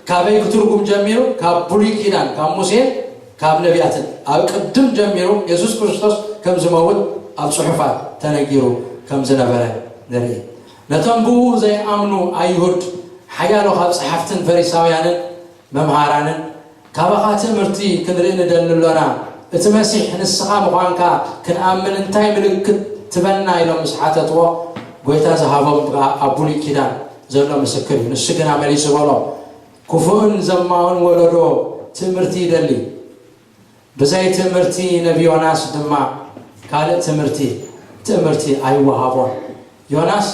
ካበይ ክትርጉም ጀሚሩ? ካብ ብሉይ ኪዳን፣ ካብ ሙሴን ካብ ነቢያትን ኣብ ቅድም ጀሚሩ የሱስ ክርስቶስ ከም ዝመውት ኣብ ጽሑፋት ተነጊሩ ከም ዝነበረ ንርኢ። ነቶም ብኡ ዘይኣምኑ ኣይሁድ ሓያሎ ካብ ጸሓፍትን ፈሪሳውያንን መምሃራንን፣ "ካባኻ ትእምርቲ ክንርኢ ንደሊ ኣሎና፣ እቲ መሲሕ ንስኻ ምዃንካ ክንኣምን እንታይ ምልክት ትበና?" ኢሎም ምስ ሓተትዎ፣ ጐይታ ዝሃቦም ኣብ ብሉይ ኪዳን ዘሎ ምስክር እዩ። ንሱ ግና መሊሱ በሎም፣ "ክፉእን ዘማውን ወለዶ ትእምርቲ ይደሊ፣ ብዘይ ትእምርቲ ነቢ ዮናስ ድማ ካልእ ትምህርቲ ትእምርቲ ኣይወሃቦን። ዮናስ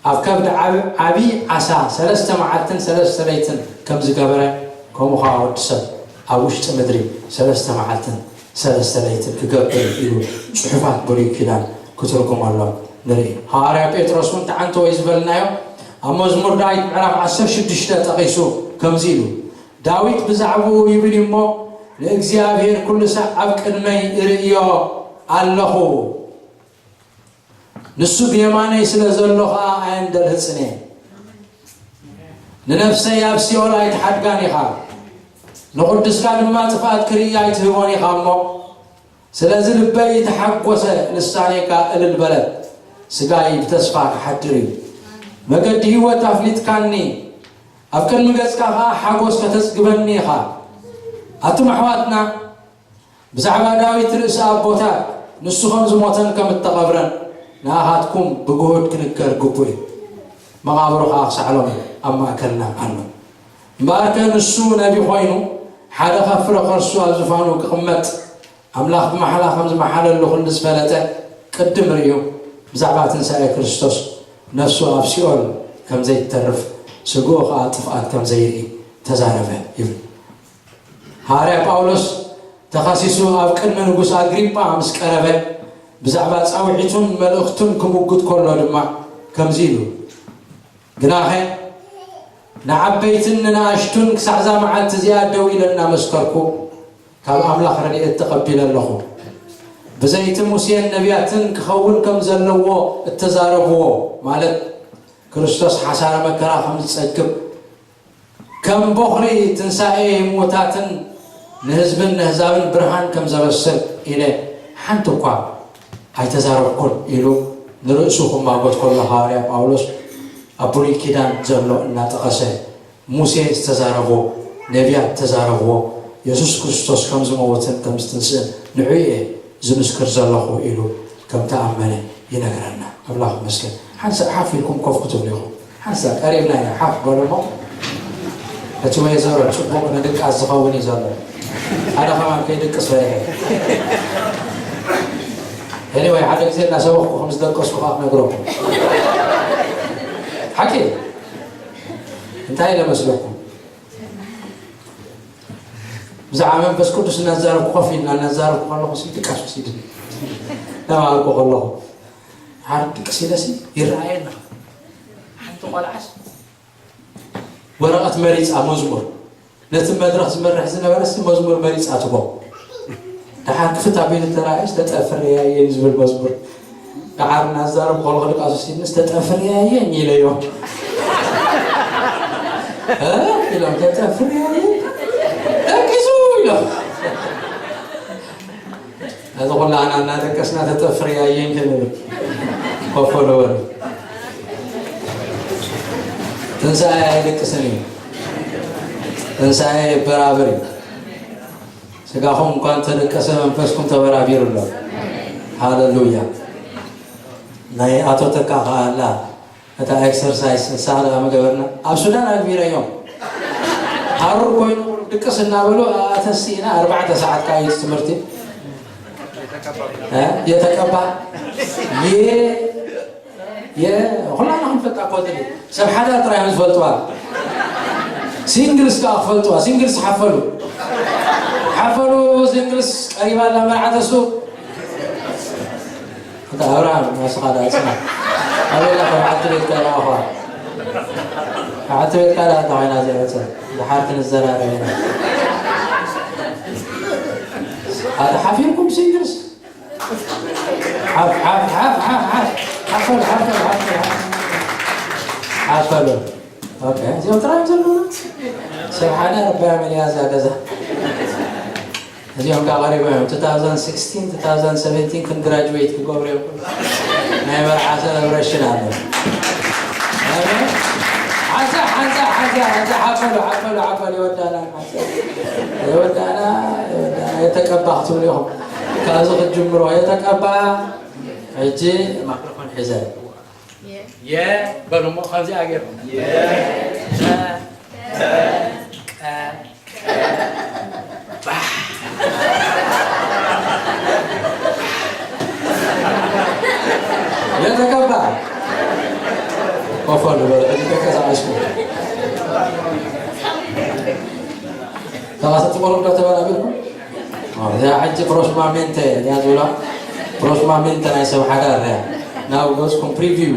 ኣብ ከብዲ ዓብ-፣ ዓቢ ዓሳ ሰለስተ መዓልትን ሰለስተ ለይትን ከም ዝገበረ፣ ከምኡ ኸኣ ወዲ ሰብ ኣብ ውሽጢ ምድሪ ሰለስተ መዓልትን ሰለስተ ለይትን ክገብር እዩ" ኢሉ ጽሑፋት ብሉይ ኪዳን ክትርጉመሎም ንርኢ። ሃዋርያ ጴጥሮስ እውን ተዓንተ ወይ ዝበልናዮ ኣብ መዝሙር ዳዊት ምዕራፍ ዓሰርተ ሽዱሽተ ጠቒሱ ከምዚ ኢሉ፣ ዳዊት ብዛዕባኡ ይብል እዩ እሞ፣ "ንእግዚኣብሔር ኩሉ ሳዕ ኣብ ቅድመይ እርእዮ ኣለኹ፣ ንሱ ብየማነይ ስለ ዘሎ ኸኣ ኣየንደልህጽን እየ። ንነፍሰይ ኣብ ሲኦል ኣይትሓድጋን ኢኻ፣ ንቕዱስካ ድማ ጥፍኣት ክርኢ ኣይትህቦን ኢኻ እሞ፣ ስለዚ ልበይ ተሓጎሰ፣ ልሳነይ ከኣ እልል በለት፣ ስጋይ ብተስፋ ክሓድር እዩ። መገዲ ህይወት ኣፍሊጥካኒ፣ ኣብ ቅድሚ ገጽካ ከኣ ሓጎስ ከተጽግበኒ ኢኻ። ኣቱም ኣሕዋትና፣ ብዛዕባ ዳዊት ርእሲ ኣቦታት፣ ንሱ ከም ዝሞተን ከም እተቐብረን ንኣኻትኩም ብግሁድ ክንገር ግቡእ እዩ። መቓብሩ ከኣ ክሳዕ ሎሚ ኣብ ማእከልና ኣሎ። እምበኣርከ ንሱ ነቢ ኮይኑ ሓደ ካብ ፍረ ከርሱ ኣብ ዝፋኑ ክቕመጥ ኣምላኽ ብማሕላ ከም ዝመሓለሉ ኩሉ ዝፈለጠ ቅድም ርእዩ ብዛዕባ ትንሳኤ ክርስቶስ ነፍሱ ኣብ ሲኦል ከም ዘይትተርፍ ስግኡ ኸኣ ጥፍኣት ከም ዘይርኢ ተዛረበ ይብል። ሃዋርያ ጳውሎስ ተኸሲሱ ኣብ ቅድሚ ንጉስ ኣግሪጳ ምስ ቀረበ ብዛዕባ ጻውዒቱን መልእኽቱን ክምጉት ከሎ ድማ ከምዚ ኢሉ፣ ግናኸ ንዓበይትን ንንኣሽቱን ክሳዕ እዛ መዓልቲ እዚኣ ደው ኢለ እናመስከርኩ ካብ ኣምላኽ ረድኤት ተቐቢለ ኣለኹ። ብዘይቲ ሙሴን ነቢያትን ክኸውን ከም ዘለዎ እተዛረብዎ፣ ማለት ክርስቶስ ሓሳረ መከራ ከም ዝጸግብ ከም ቦኽሪ ትንሳኤ ሙታትን ንህዝብን ነህዛብን ብርሃን ከም ዘበስር ኢለ ሓንቲ እኳ ኣይተዛረብኩን ኢሉ ንርእሱ ክማጎት ከሎ ሃዋርያ ጳውሎስ ኣብ ብሉይ ኪዳን ዘሎ እናጠቐሰ ሙሴ ዝተዛረቦ ነቢያት ዝተዛረብዎ የሱስ ክርስቶስ ከም ዝመወትን ከም ዝትንስእን ንዑ እየ ዝምስክር ዘለኹ ኢሉ ከም ተኣመነ ይነግረና። ኣምላኽ ይመስገን። ሓንሳእ ሓፍ ኢልኩም ኮፍ ክትብሉ ኢኹም። ሓንሳእ ቀሪብና ኢና ሓፍ በሉ እሞ እቲ ወይዘሮ ጽቡቕ ንድቃስ ዝኸውን እዩ ዘሎ። ኣነ ከማን ከይድቅስ ፈሪሐ። Anyway ሓደ ግዜ እናሰበኽኩ ከም ዝደቀስኩ ከዓ ክነግረኩም። ሓቂ እንታይ ኢለ መስለኩም? ብዛዕባ መንፈስ ቅዱስ እናዛረብኩ ኮፍ ኢልና እናዛረብኩ ከለኹ ሲ ድቃስ ወሲድኒ። እናማሃርኩ ከለኹ ሓር ድቅስ ኢለሲ ይረኣየና። ሓንቲ ቆልዓስ ወረቐት መሪፃ መዝሙር ነቲ መድረኽ ዝመርሕ ዝነበረ ሲ መዝሙር መሪፃ ትቦ ደሓር ክፍት ኣቢሉ ተራእየስ ተጠፍርያየ ዝብል መዝሙር ደሓር እናዛረብ ከሎ ክድቃሱ ሲድንስ ተጠፍርያየ ኢለዮ። እ? ኢሎም ተጠፍርያየ ደቂሱ ኢሎም ነዚ ኩላና እናደቀስና ተጠፍርያየ ክንብል ኮፍ በሉ በሉ። ትንሳኤ ኣይድቅስን እዩ። ትንሳኤ ይበራበር እዩ። ስጋኹም እንኳን ተደቀሰ መንፈስኩም ተበራቢሩ ኣሎ። ሃለሉያ። ናይ ኣቶ ተካ ከኣ ኣላ እታ ኤክሰርሳይስ ንሳ ከኣ ምገበርና ኣብ ሱዳን ኣግቢረዮም ሃሩር ኮይኑ ድቅስ እናበሉ ኣተሲእና ኣርባዕተ ሰዓት ካይት ትምህርቲ እ? የተቀባ የ የ ኩላና ክንፈልጣ እኮ ትብል ሰብ ሓዳር ጥራይ እዮም ዝፈልጥዋ። ሲንግልስ ከዓ ክፈልጥዋ። ሲንግልስ ሓፈሉ ሓፈሉ። ሲንግልስ ቀሪባ ኣላ መርዓት እሱ። እንተ ኣብርሃም ንስኻ ደኣ ጽናሕ። ኣበይ ኢኻ በዓልቲ ቤትካ ኢኻ? በዓልቲ ቤትካ ደኣ እንተ ኮይና ዘይወጸ ድሓር ክንዘራረብ ኢና። ኣታ ሓፊርኩም ሲንግልስ ሓፍ ሓፍ ሓፍ ሓፍ ሓፍ ሓፈሉ ሓፈሉ ሓፈሉ ሓፈሉ ሓፈሉ። ኦኬ እዚኦም ጥራይ ዘለዉ ሰብ ሓደ ኣርባያ መሊያ እዛ ገዛ እዚኦም ካ ቀሪቦም እዮም። two thousand sixteen two thousand seventeen ክንግራጅዌት ክገብሩ እዮም። ናይ መርዓ ሰለብሬሽን ኣሎ። ሓንሳ ሓንሳ ሓንሳ ሓንሳ ሓፈሉ ሓፈሉ ሓፈሉ ይወዳና። ይወዳና ይወዳና። የተቀባ ክትብሉ ኢኹም ካብዚ ክትጅምሮ የተቀባ። ሕጂ ማይክሮፎን ሒዘ የ በሉ እሞ ከምዚኣ ገይሩ የተቀባ ኮፈሉ በሉ ሕጂ ተንቀሳቀስኩ። ተባሰቲ ቆልዑ ዶ ተበራቢርኩም? እዚኣ ሕጂ ፕሮስማሜንተ እያ ዝብላ። ፕሮስማሜንተ ናይ ሰብ ሓዳር እያ። ናብ ገዝኩም ፕሪቪው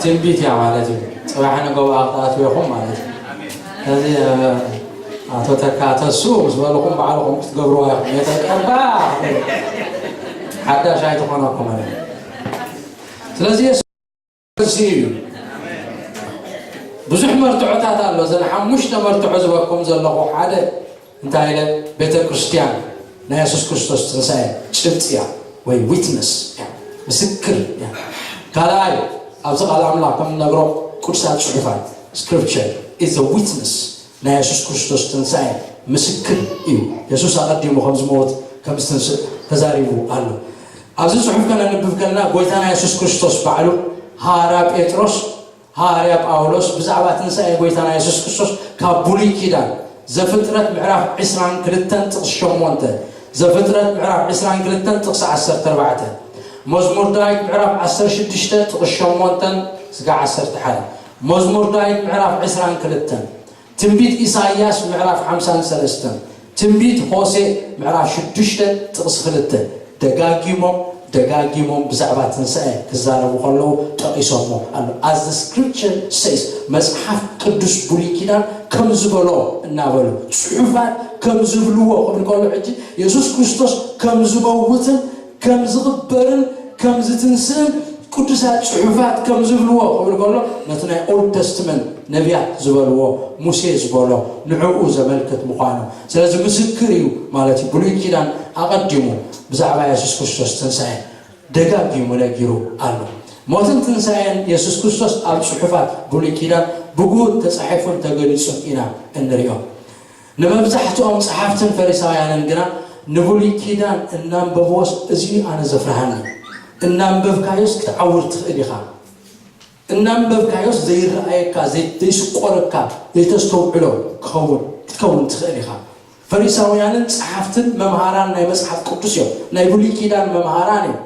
ትንቢት እያ ማለት እዩ። ፅባሕ ንገብኣ ክትኣትዉ ኢኹም ማለት እዩ። ስለዚ ኣቶ ተካ ተሱ ምስ በልኹም ባዕልኹም ክትገብርዋ ኢኹም። የተቀባ ሓዳሽ ኣይትኾነኩም ማለት እዩ። ስለዚ እሱ እዩ። ብዙሕ መርትዖታት ኣሎ። እዘን ሓሙሽተ መርትዖ ዝበኩም ዘለኹ ሓደ እንታይ ኢለ ቤተ ክርስቲያን ናይ የሱስ ክርስቶስ ትንሳኤ ጭብጢ እያ ወይ ዊትነስ እያ፣ ምስክር እያ። ካልኣይ ኣብዚ ቃል ኣምላኽ ከም ንነግሮ ቅዱሳት ጽሑፋት scripture is a witness ናይ የሱስ ክርስቶስ ትንሳኤ ምስክር እዩ። የሱስ ኣቐዲሙ ከም ዝመውት ከም ዝትንስእ ተዛሪቡ ኣሎ። ኣብዚ ጽሑፍ ከነንብብ ከለና ጎይታና የሱስ ክርስቶስ ባዕሉ ሃዋርያ ጴጥሮስ ሃዋርያ ጳውሎስ ብዛዕባ ትንሳኤ ጎይታና የሱስ ክርስቶስ ካብ ብሉይ ኪዳን ዘፍጥረት ምዕራፍ ዕስራን ክልተን ጥቕሲ ሸሞንተ፣ ዘፍጥረት ምዕራፍ ዕስራን ክልተን ጥቕሲ ዓሰርተ ኣርባዕተ፣ መዝሙር ዳዊት ምዕራፍ ዓሰርተ ሽዱሽተ ጥቕሲ ሸሞንተን ስጋዕ ዓሰርተ ሓደ፣ መዝሙር ዳዊት ምዕራፍ ዕስራን ክልተን፣ ትንቢት ኢሳይያስ ምዕራፍ ሓምሳን ሰለስተን፣ ትንቢት ሆሴ ምዕራፍ ሽዱሽተ ጥቕሲ ክልተ፣ ደጋጊሞም ደጋጊሞም ብዛዕባ ትንሳኤ ክዛረቡ ከለዉ ጠቒሶሞ ኣሎ። As the scripture says፣ መጽሓፍ ቅዱስ ብሉይ ኪዳን ከም ዝበሎ እናበሉ፣ ጽሑፋት ከም ዝብልዎ ክብል ከሎ፣ ሕጂ የሱስ ክርስቶስ ከም ዝመውትን ከም ዝቕበርን ከም ዝትንስእን ቅዱሳት ጽሑፋት ከም ዝብልዎ ክብል ከሎ፣ ነቲ ናይ ኦልድ ተስትመንት ነቢያት ዝበልዎ፣ ሙሴ ዝበሎ፣ ንዕኡ ዘመልክት ምዃኑ። ስለዚ ምስክር እዩ ማለት እዩ። ብሉይ ኪዳን ኣቐዲሙ ብዛዕባ የሱስ ክርስቶስ ትንሳኤ ደጋጊሙ ነጊሩ ኣሎ። ሞትን ትንሳኤን የሱስ ክርስቶስ ኣብ ጽሑፋት ብሉይ ኪዳን ብግሁድ ተጻሒፉን ተገሊጹን ኢና እንሪኦ። ንመብዛሕትኦም ጸሓፍትን ፈሪሳውያንን ግና ንብሉይ ኪዳን እናንበብዎስ፣ "እዚ ኣነ ዘፍርሃኒ፣ እናንበብካዮስ ክትዓውር ትኽእል ኢኻ፣ እናንበብካዮስ ዘይረኣየካ፣ ዘይ-፣ ዘይስቆረካ፣ ዘይተስተውዕሎ ክኸውን፣ ክትከውን ትኽእል ኢኻ።" ፈሪሳውያንን ጸሓፍትን መምሃራን ናይ መጽሓፍ ቅዱስ እዮም። ናይ ብሉይ ኪዳን መምሃራን እዮም።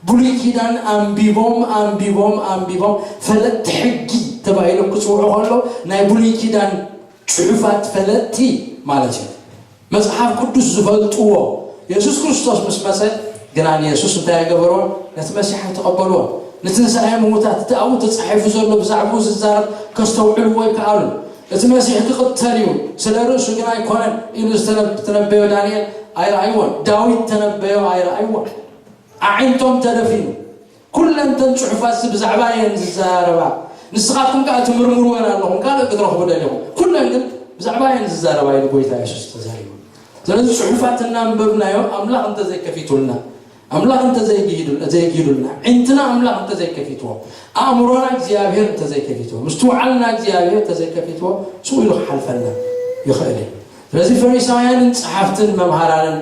ብሉይ ኪዳን ኣንቢቦም፣ ኣንቢቦም፣ ኣንቢቦም፣ ፈለጥቲ ሕጊ ተባሂሎም ክጽውዑ ከሎ፣ ናይ ብሉይ ኪዳን ጽሑፋት ፈለጥቲ ማለት እዩ። መጽሓፍ ቅዱስ ዝፈልጥዎ። የሱስ ክርስቶስ ምስ መጸ ግና፣ ንየሱስ እንታይ ኣይገበርዎን? ነቲ መሲሕ ኣይተቐበልዎን። ንትንሳኤ ምዉታት፣ እቲ ኣብኡ ተጻሒፉ ዘሎ ብዛዕባኡ ዝዛረብ ከስተውዕልዎ ኣይከኣሉን። እቲ መሲሕ ክቕተል እዩ፣ ስለ ርእሱ ግን ኣይኮነን ኢሉ ዝተነ-፣ ዝተነበዮ ዳንኤል ኣይረኣይዎን። ዳዊት ተነበዮ ኣይረኣይዎን። ኣዒንቶም ተደፊኑ። ኩለን እተን ጽሑፋት ብዛዕባ እየን ዝዛረባ። ንስኻትኩም ከኣ ትምርምርወን ኣለኹም፣ ካልእ ክትረኽቡ ደሊኹም። ኩለን ግን ብዛዕባ እየን ዝዛረባ ኢሉ ጎይታ የሱስ ተዛሪቡ። ስለዚ ጽሑፋት እናንበብናዮ ኣምላኽ እንተዘይከፊቱልና፣ ኣምላኽ እንተዘይግሂዱ-፣ ዘይግሂዱልና፣ ዒንትና ኣምላኽ እንተዘይከፊትዎ፣ ኣእምሮና እግዚኣብሔር እንተዘይከፊትዎ፣ ምስትውዓልና እግዚኣብሔር እንተዘይከፊትዎ፣ ስቕ ኢሉ ክሓልፈልና ይኽእል እዩ። ስለዚ ፈሪሳውያንን ጸሓፍትን መምሃራንን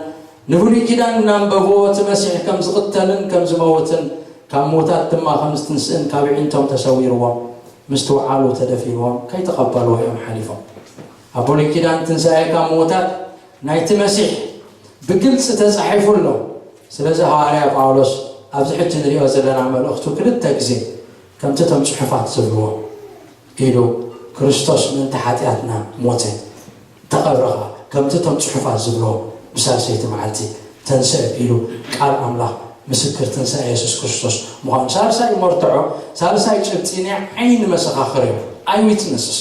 ንብሉይ ኪዳን እናንበብዎ፣ እቲ መሲሕ ከም ዝቕተልን ከም ዝመውትን፣ ካብ ምዉታት ድማ ከም ዝትንስእን ካብ ኣዒንቶም ተሰዊርዎም፣ ምስትውዓሉ ተደፊንዎም፣ ከይተቐበልዎ እዮም ሓሊፎም። ኣብ ብሉይ ኪዳን ትንሳኤ ካብ ምዉታት ናይቲ መሲሕ ብግልጺ ተጻሒፉ ኣሎ። ስለዚ ሃዋርያ ጳውሎስ ኣብዚ ሕጂ ንሪኦ ዘለና መልእኽቱ ክልተ ግዜ ከምቲ እቶም ጽሑፋት ዝብልዎ ኢሉ፣ ክርስቶስ ምእንቲ ሓጢኣትና ሞተ፣ ተቐብረ ኸኣ፣ ከምቲ እቶም ጽሑፋት ዝብልዎ ብሳልሰይቲ መዓልቲ ተንስአ ኢሉ ቃል ኣምላኽ ምስክር ትንሳኤ የሱስ ክርስቶስ ምዃኑ። ሳልሳይ መርትዖ፣ ሳልሳይ ጭብጢ ናይ ዓይኒ መሰኻኽር እዮም። ኣይ ዊትነስስ።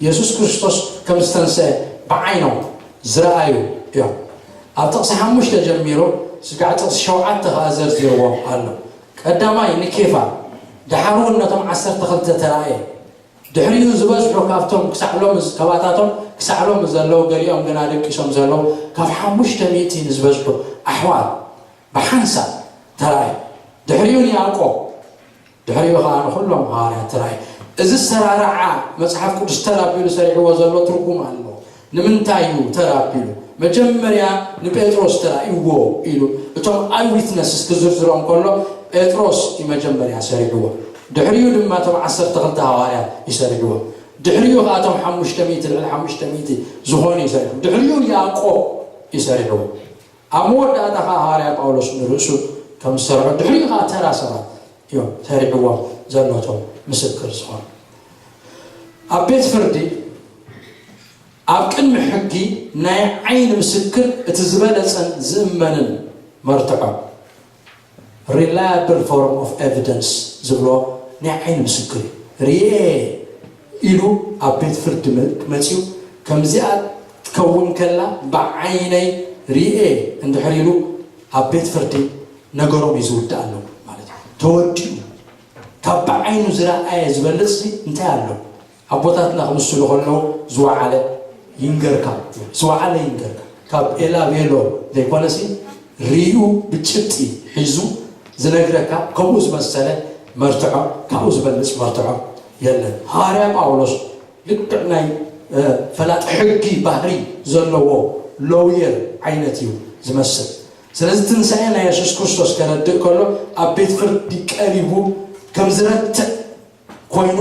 የሱስ ክርስቶስ ከም ዝተንስአ ብዓይኖም ዝረኣዩ እዮም። ኣብ ጥቕሲ ሓሙሽተ ጀሚሩ ስጋዕ ጥቕሲ ሸውዓተ ኸኣ ዘርዚርዎም ኣሎ። ቀዳማይ ንኬፋ፣ ደሓር እውን ነቶም ዓሰርተ ክልተ ተራእየ። ድሕሪኡ ዝበዝሑ ካብቶም ክሳዕ ሎሚ ዝ-፣ ከባታቶም ክሳዕ ሎሚ ዘለዉ፣ ገሊኦም ግና ደቂሶም ዘለዉ፣ ካብ ሓሙሽተ ሚእቲ ንዝበዝሑ ኣሕዋት ብሓንሳብ ተራእየ። ድሕሪኡ ንያዕቆብ፣ ድሕሪኡ ኸኣ ንኹሎም ሃዋርያት ተራእየ። እዚ ኣሰራርዓ መጽሓፍ ቅዱስ ተራ ኣቢሉ ሰሪሕዎ ዘሎ ትርጉም ኣለዎ። ንምንታይ እዩ ተራ ኣቢሉ? መጀመርያ ንጴጥሮስ ተራእይዎ ኢሉ፣ እቶም ኣይ ዊትነስስ ክዝርዝሮም ከሎ፣ ጴጥሮስ እዩ መጀመርያ ሰሪሕዎ። ድሕሪኡ ድማ እቶም ዓሰርተ ክልተ ሃዋርያት ይሰርሕዎ። ድሕሪኡ ኸኣ እቶም ሓሙሽተ ሚእቲ፣ ልዕሊ ሓሙሽተ ሚእቲ ዝኾኑ ይሰርሑ። ድሕሪኡ ያዕቆብ ይሰርሕዎ። ኣብ መወዳእታ ኸኣ ሃዋርያ ጳውሎስ ንርእሱ ከም ዝሰርሖ፣ ድሕሪኡ ኸኣ ተራ ሰባት እዮም ሰሪሕዎም ዘሎ እቶም ምስክር ዝኾኑ። ኣብ ቤት ፍርዲ፣ ኣብ ቅድሚ ሕጊ ናይ ዓይኒ ምስክር እቲ ዝበለጸን ዝእመንን መርትዖ፣ reliable form of evidence ዝብሎ ናይ ዓይኒ ምስክር እዩ። ርኤ ኢሉ ኣብ ቤት ፍርዲ መ-፣ መጺኡ፣ ከምዚኣ ትከውን ከላ ብዓይነይ ርኤ እንድሕር ኢሉ፣ ኣብ ቤት ፍርዲ ነገሮም እዩ ዝውዳእ ኣሎ ማለት እዩ። ተወዲኡ። ካብ ብዓይኑ ዝረኣየ ዝበልጽ እንታይ ኣሎ? ኣቦታትና ክምስሉ ከለዉ፣ "ዝወዓለ ይንገርካ፣ ዝወዓለ ይንገርካ።" ካብ ኤላ ቤሎ ዘይኮነሲ፣ ርእዩ ብጭብጢ ሒዙ ዝነግረካ፣ ከምኡ ዝመሰለ መርትዖ፣ ካብኡ ዝበልጽ መርትዖ የለን። ሃዋርያ ጳውሎስ ልክዕ ናይ፣ እ፣ ፈላጥ ሕጊ ባህሪ ዘለዎ ሎውየር ዓይነት እዩ ዝመስል። ስለዚ ትንሳኤ ናይ የሱስ ክርስቶስ ከረድእ ከሎ፣ ኣብ ቤት ፍርዲ ቀሪቡ ከም ዝረትዕ ኮይኑ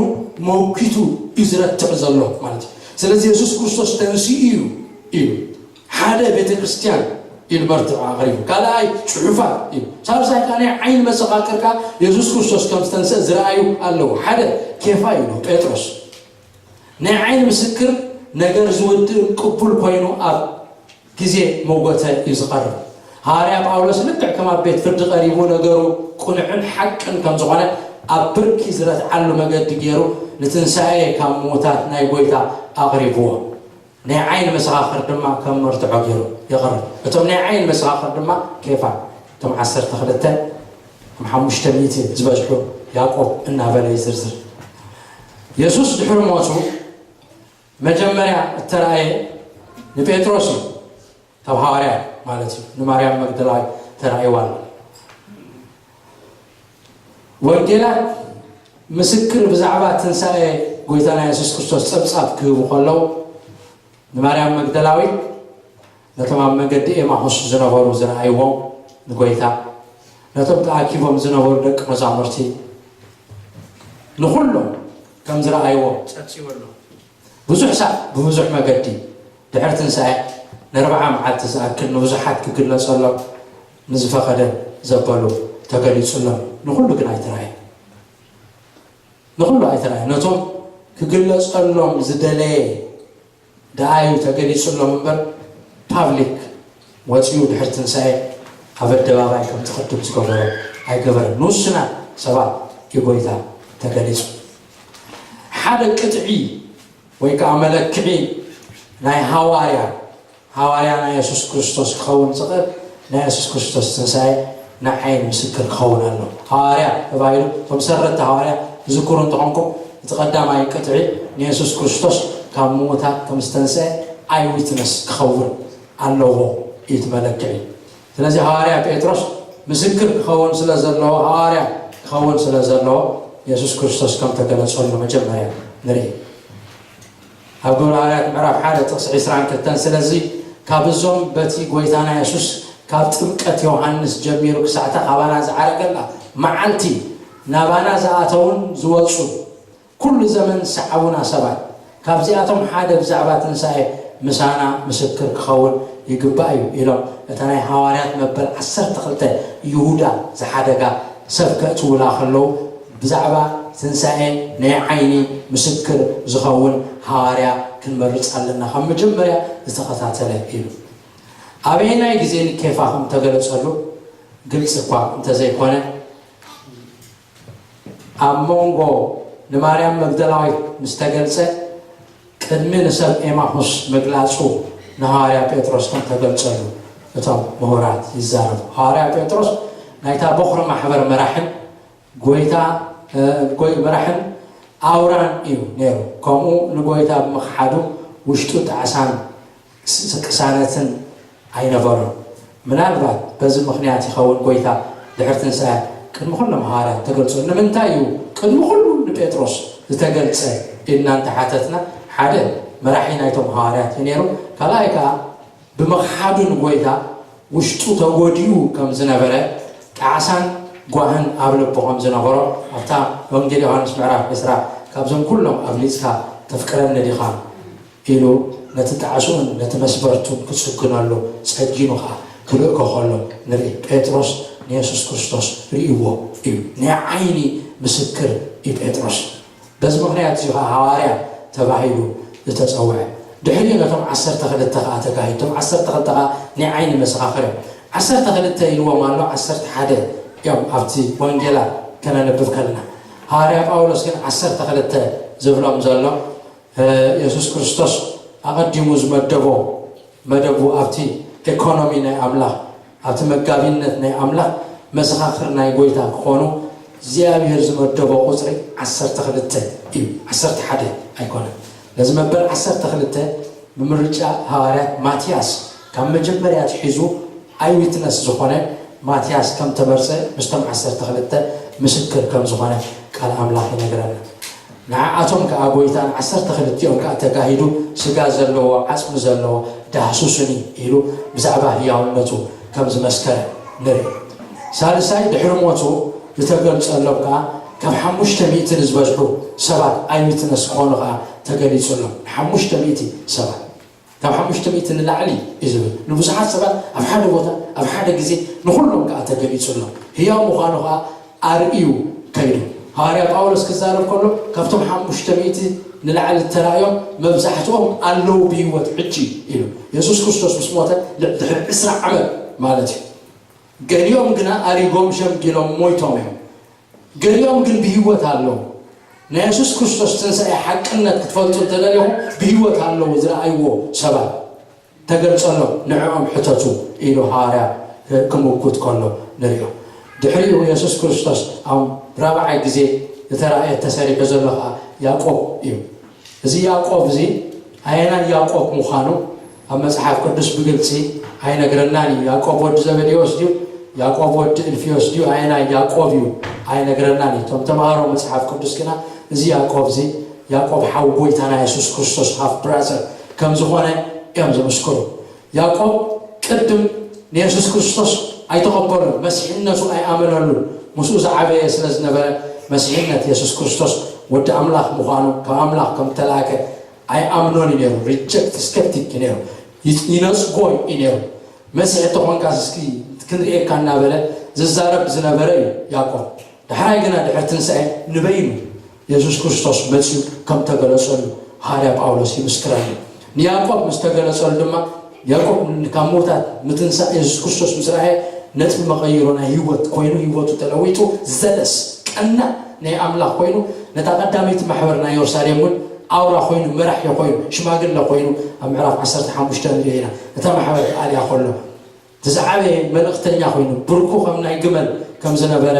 መውኪቱ እዩ ዝረትዕ ዘሎ ማለት እዩ። ስለዚ የሱስ ክርስቶስ ተንሲኡ እዩ እዩ ሓደ ቤተ ክርስቲያን ኢሉ መርትዖ ኣቕሪቡ። ካልኣይ ጽሑፋት እዩ። ሳልሳይ ከኣ ናይ ዓይኒ መሰኻክር ከኣ የሱስ ክርስቶስ ከም ዝተንስአ ዝረኣዩ ኣለዉ። ሓደ ኬፋ እዩ ጴጥሮስ። ናይ ዓይኒ ምስክር ነገር ዝውድእን ቅቡል ኮይኑ ኣብ ግዜ መጎተ እዩ ዝቐርብ። ሃዋርያ ጳውሎስ ልክዕ ከም ኣብ ቤት ፍርዲ ቀሪቡ ነገሩ ቅኑዕን ሓቅን ከም ዝኾነ ኣብ ብርኪ ዝረትዓሉ መገዲ ገይሩ ንትንሳኤ ካብ ምዉታት ናይ ጎይታ ኣቕሪብዎ። ናይ ዓይኒ መሰኻኽር ድማ ከም መርትዖ ገይሩ የቕርብ። እቶም ናይ ዓይኒ መሰኻኽር ድማ ኬፋ፣ እቶም ዓሰርተ ክልተ፣ እቶም ሓሙሽተ ሚእቲ ዝበዝሑ ያዕቆብ እናበለ ይዝርዝር። የሱስ ድሕሪ ሞቱ መጀመርያ እተራእየ ንጴጥሮስ እዩ፣ ካብ ሃዋርያ ማለት እዩ። ንማርያም መግደላዊት ተራእይዋ ኣሎ። ወንጌላት ምስክር ብዛዕባ ትንሳኤ ጎይታና የሱስ ክርስቶስ ጸብጻብ ክህቡ ከለዉ ንማርያም መግደላዊት፣ ነቶም ኣብ መንገዲ ኤማሁስ ዝነበሩ ዝረኣይዎም ንጎይታ፣ ነቶም ተኣኪቦም ዝነበሩ ደቂ መዛሙርቲ፣ ንኹሎም ከም ዝረኣይዎም ጸብጺቡ ኣሎ። ብዙሕ ሳዕ ብብዙሕ መገዲ ድሕሪ ትንሳኤ ንኣርብዓ መዓልቲ ዝኣክል ንብዙሓት ክግለጸሎም ንዝፈቐደ ዘበሉ ተገሊጹሎም። ንኹሉ ግን ኣይተራእየን። ንኹሉ ኣይተራእየን። ነቶም ክግለጸሎም ዝደለየ ደኣ እዩ ተገሊጹሎም እምበር ፓብሊክ ወጺኡ ድሕሪ ትንሳኤ ኣብ ኣደባባይ ከምቲ ቅድም ዝገበሮ ኣይገበረን። ንውሱናት ሰባት እዩ ጎይታ ተገሊጹ። ሓደ ቅጥዒ ወይ ከዓ መለክዒ ናይ ሃዋርያ፣ ሃዋርያ ናይ የሱስ ክርስቶስ ክኸውን ዝኽእል ናይ የሱስ ክርስቶስ ትንሳኤ ንዓይን ምስክር ክኸውን ኣሎ። ሃዋርያ ተባሂሉ እቶም ሰረቲ ሃዋርያ ትዝክሩ እንተኾንኩም እቲ ቀዳማይ ቅጥዒ ንየሱስ ክርስቶስ ካብ ምዉታት ከም ዝተንስአ ኣይ ዊትነስ ክኸውን ኣለዎ እዩ እቲ መለክዒ። ስለዚ ሃዋርያ ጴጥሮስ ምስክር ክኸውን ስለ ዘለዎ፣ ሃዋርያ ክኸውን ስለ ዘለዎ የሱስ ክርስቶስ ከም ተገለጸሉ መጀመርያ ንርኢ። ኣብ ግብረ ሃዋርያት ምዕራፍ ሓደ ጥቕሲ ዕስራን ክልተን ስለዚ ካብ እዞም በቲ ጎይታና የሱስ ካብ ጥምቀት ዮሃንስ ጀሚሩ ክሳዕታ ካባና ዝዓረገላ መዓልቲ ናባና ዝኣተውን ዝወጹ ኩሉ ዘመን ዝሰዓቡና ሰባት ካብዚኣቶም ሓደ ብዛዕባ ትንሳኤ ምሳና ምስክር ክኸውን ይግባእ እዩ ኢሎም እታ ናይ ሃዋርያት መበል ዓሰርተ ክልተ ይሁዳ ዝሓደጋ ሰብ ከእትውላ ከለዉ ብዛዕባ ትንሳኤ ናይ ዓይኒ ምስክር ዝኸውን ሃዋርያ ክንመርጽ ኣለና። ካብ መጀመርያ ዝተኸታተለ ኢሉ ኣበየናይ ግዜ ንኬፋ ከም ተገለጸሉ ግልጺ እኳ እንተዘይኮነ ኣብ መንጎ ንማርያም መግደላዊት ምስ ተገልጸ ቅድሚ ንሰብ ኤማሁስ ምግላጹ ንሃዋርያ ጴጥሮስ ከም ተገልጸሉ እቶም ምሁራት ይዛረቡ። ሃዋርያ ጴጥሮስ ናይታ ቦኽሪ ማሕበር መራሕን ጎይታ መራሕን ኣውራን እዩ ነይሩ። ከምኡ ንጎይታ ብምኽሓዱ ውሽጡ ጣዕሳን ቅሳነትን ኣይነበሮን። ምናልባት በዚ ምኽንያት ይኸውን ጎይታ ድሕሪ ትንሳኤ ቅድሚ ኩሎም ሃዋርያት ተገልጹ። ንምንታይ እዩ ቅድሚ ኩሉ ንጴጥሮስ ዝተገልጸ ኢልና እንተሓተትና፣ ሓደ መራሒ ናይቶም ሃዋርያት እዩ ነይሩ። ካልኣይ ከኣ ብምኽሓዱ ንጎይታ ውሽጡ ተጎድዩ ከም ዝነበረ ጣዕሳን ጓህን ኣብ ልቡ ከም ዝነበሮ ኣብታ ወንጌል ዮሃንስ ምዕራፍ ዕስራ ካብዞም ኩሎም ኣብሊጽካ ተፍቅረኒ ዲኻ ኢሉ ነቲ ጣዕስኡን ነቲ መስበርቱን ክጽግነሉ ጸጊኑ ኸኣ ክልእኮ ከሎ ንርኢ። ጴጥሮስ ንየሱስ ክርስቶስ ርእይዎ እዩ። ናይ ዓይኒ ምስክር እዩ ጴጥሮስ። በዚ ምኽንያት እዚ ኸዓ ሃዋርያ ተባሂሉ ዝተጸውዐ። ድሕሪኡ ነቶም ዓሰርተ ክልተ ኸዓ ተጋሂዱ። እቶም ዓሰርተ ክልተ ኸዓ ናይ ዓይኒ መሰኻኽር እዮም። ዓሰርተ ክልተ ኢልዎም ኣሎ፣ ዓሰርተ ሓደ እዮም ኣብቲ ወንጌላት ከነንብብ ከለና። ሃዋርያ ጳውሎስ ግን ዓሰርተ ክልተ ዝብሎም ዘሎ የሱስ ክርስቶስ ኣቐዲሙ ዝመደቦ መደቡ ኣብቲ ኤኮኖሚ ናይ ኣምላኽ ኣብቲ መጋቢነት ናይ ኣምላኽ መሰኻኽር ናይ ጎይታ ክኾኑ እግዚኣብሔር ዝመደቦ ቁፅሪ ዓሰርተ ክልተ እዩ፣ ዓሰርተ ሓደ ኣይኮነን። ነዚ መበል ዓሰርተ ክልተ ብምርጫ ሃዋርያት ማትያስ ካብ መጀመርያ ኣትሒዙ ኣይ ዊትነስ ዝኾነ ማትያስ ከም ተመርፀ ምስቶም ዓሰርተ ክልተ ምስክር ከም ዝኾነ ቃል ኣምላኽ ይነግረና። ንዓኣቶም ከኣ ጐይታ ንዓሰርተ ክልቲኦም ከኣ ተጋሂዱ፣ ስጋ ዘለዎ፣ ዓጽሚ ዘለዎ፣ ዳህስሱኒ ኢሉ ብዛዕባ ህያውነቱ ከም ዝመስከረ ንርኢ። ሳልሳይ፣ ድሕሪ ሞቱ ዝተገልጸሎም ከኣ ካብ ሓሙሽተ ሚእቲ ንዝበዝሑ ሰባት ኣይ ዊትነስ ክኾኑ ከዓ ተገሊፁ ኣሎ። ሓሙሽተ ሚእቲ ሰባት፣ ካብ ሓሙሽተ ሚእቲ ንላዕሊ እዩ ዝብል። ንብዙሓት ሰባት ኣብ ሓደ ቦታ ኣብ ሓደ ግዜ ንኹሎም ከዓ ተገሊፁ ኣሎ። ህያው ምዃኑ ከዓ ኣርእዩ ከይዱ። ሃዋርያ ጳውሎስ ክዛረብ ከሎ ካብቶም ሓሙሽተ ሚእቲ ንላዕሊ እተራእዮም መብዛሕትኦም ኣለዉ ብህይወት ሕጂ ኢሉ። የሱስ ክርስቶስ ምስ ሞተ ድሕሪ ዕስራ ዓመት ማለት እዩ። ገሊኦም ግና ኣሪጎም ሸምጊሎም ሞይቶም እዮም። ገሊኦም ግን ብህይወት ኣለዉ። ናይ የሱስ ክርስቶስ ትንሳኤ ሓቅነት ክትፈልጡ እንተደሊኹም ብህይወት ኣለዉ ዝረኣይዎ ሰባት ተገልጸሎም፣ ንዕኦም ሕተቱ ኢሉ ሃዋርያ ክምጉት ከሎ ንሪኦ። ድሕሪኡ የሱስ ክርስቶስ ኣብ ራብዓይ ግዜ ዝተራእየ ተሰሪሑ ዘሎ ኸዓ ያዕቆብ እዩ። እዚ ያዕቆብ እዚ ኣየናይ ያዕቆብ ምዃኑ ኣብ መጽሓፍ ቅዱስ ብግልጺ ኣይነግረናን እዩ። ያዕቆብ ወዲ ዘበዴዎስ ድዩ? ያዕቆብ ወዲ እልፍዮስ ድዩ? ኣየናይ ያዕቆብ እዩ? ኣይነግረናን እዩ። እቶም ተምሃሮ መጽሓፍ ቅዱስ ግና እዚ ያዕቆብ እዚ ያዕቆብ ሓው ጎይታና የሱስ ክርስቶስ ሃፍ ብራዘር ከም ዝኾነ እዮም ዝምስክሩ። ያዕቆብ ቅድም ንየሱስ ክርስቶስ ኣይተቐበሉን፣ መሲሕነቱ ኣይኣመነሉን። ምስኡ ዝዓበየ ስለ ዝነበረ መሲሕነት የሱስ ክርስቶስ ወዲ ኣምላኽ ምዃኑ፣ ካብ ኣምላኽ ከም ተላእከ ኣይኣምኖን እዩ ነይሩ። ሪጀክት፣ ስኬፕቲክ እዩ ነይሩ። ይነጽጎ እዩ ነይሩ። መሲሕ እንተኾንካስ እስኪ ክንርእየካ እናበለ ዝዛረብ ዝነበረ እዩ ያዕቆብ። ዳሕራይ ግና ድሕሪ ትንሳኤ ንበይኑ የሱስ ክርስቶስ መጺኡ ከም ተገለጸሉ ሃዋርያ ጳውሎስ ይምስክረሉ። ንያዕቆብ ምስ ተገለጸሉ ድማ ያዕቆብ ካብ ምዉታት ምትንሳእ የሱስ ክርስቶስ ምስ ረኣየ ነጥቢ መቐይሮ ናይ ህይወት ኮይኑ ህይወቱ ተለዊጡ ዘለስ ቀናእ ናይ ኣምላኽ ኮይኑ ነታ ቀዳመይቲ ማሕበር ናይ የሩሳሌም እውን ኣውራ ኮይኑ መራሒ ኮይኑ ሽማግለ ኮይኑ ኣብ ምዕራፍ ዓሰርተ ሓሙሽተ ንሪኦ ኢና። እታ ማሕበር ክኣልያ ከሎ እቲ ዝዓበየ መልእኽተኛ ኮይኑ ብርኩ ከም ናይ ግመል ከም ዝነበረ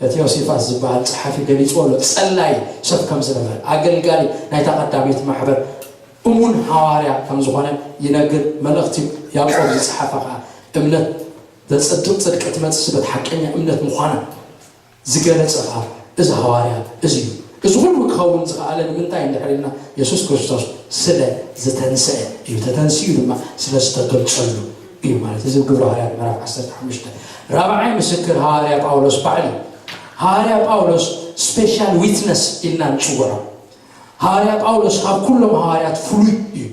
እቲ ዮሲፋስ ዝበሃል ጸሓፊ ገሊጽዎ ኣሎ። ጸላይ ሰብ ከም ዝነበረ ኣገልጋሊ ናይታ ቀዳመይቲ ማሕበር እሙን ሃዋርያ ከም ዝኾነ ይነግር። መልእኽቲ ያዕቆብ ዝጸሓፈ ኸዓ እምነት ዘጽድቕ ጽድቂ ትመጽእ ስበት ሓቀኛ እምነት ምዃና ዝገለጸ ኸዓ እዚ ሃዋርያ እዚ እዩ። እዚ ኩሉ ክኸውን ዝኸኣለ ንምንታይ እንድሕር ኢልና የሱስ ክርስቶስ ስለ ዝተንስአ እዩ። ተተንሲኡ ድማ ስለ ዝተገልጸሉ እዩ ማለት እዚ ግብሪ ሃዋርያት ምዕራፍ ዓሰርተ ሓሙሽተ። ራብዓይ ምስክር ሃዋርያ ጳውሎስ ባዕሉ እዩ። ሃዋርያ ጳውሎስ ስፔሻል ዊትነስ ኢልና ንጽውዖ። ሃዋርያ ጳውሎስ ካብ ኩሎም ሃዋርያት ፍሉይ እዩ።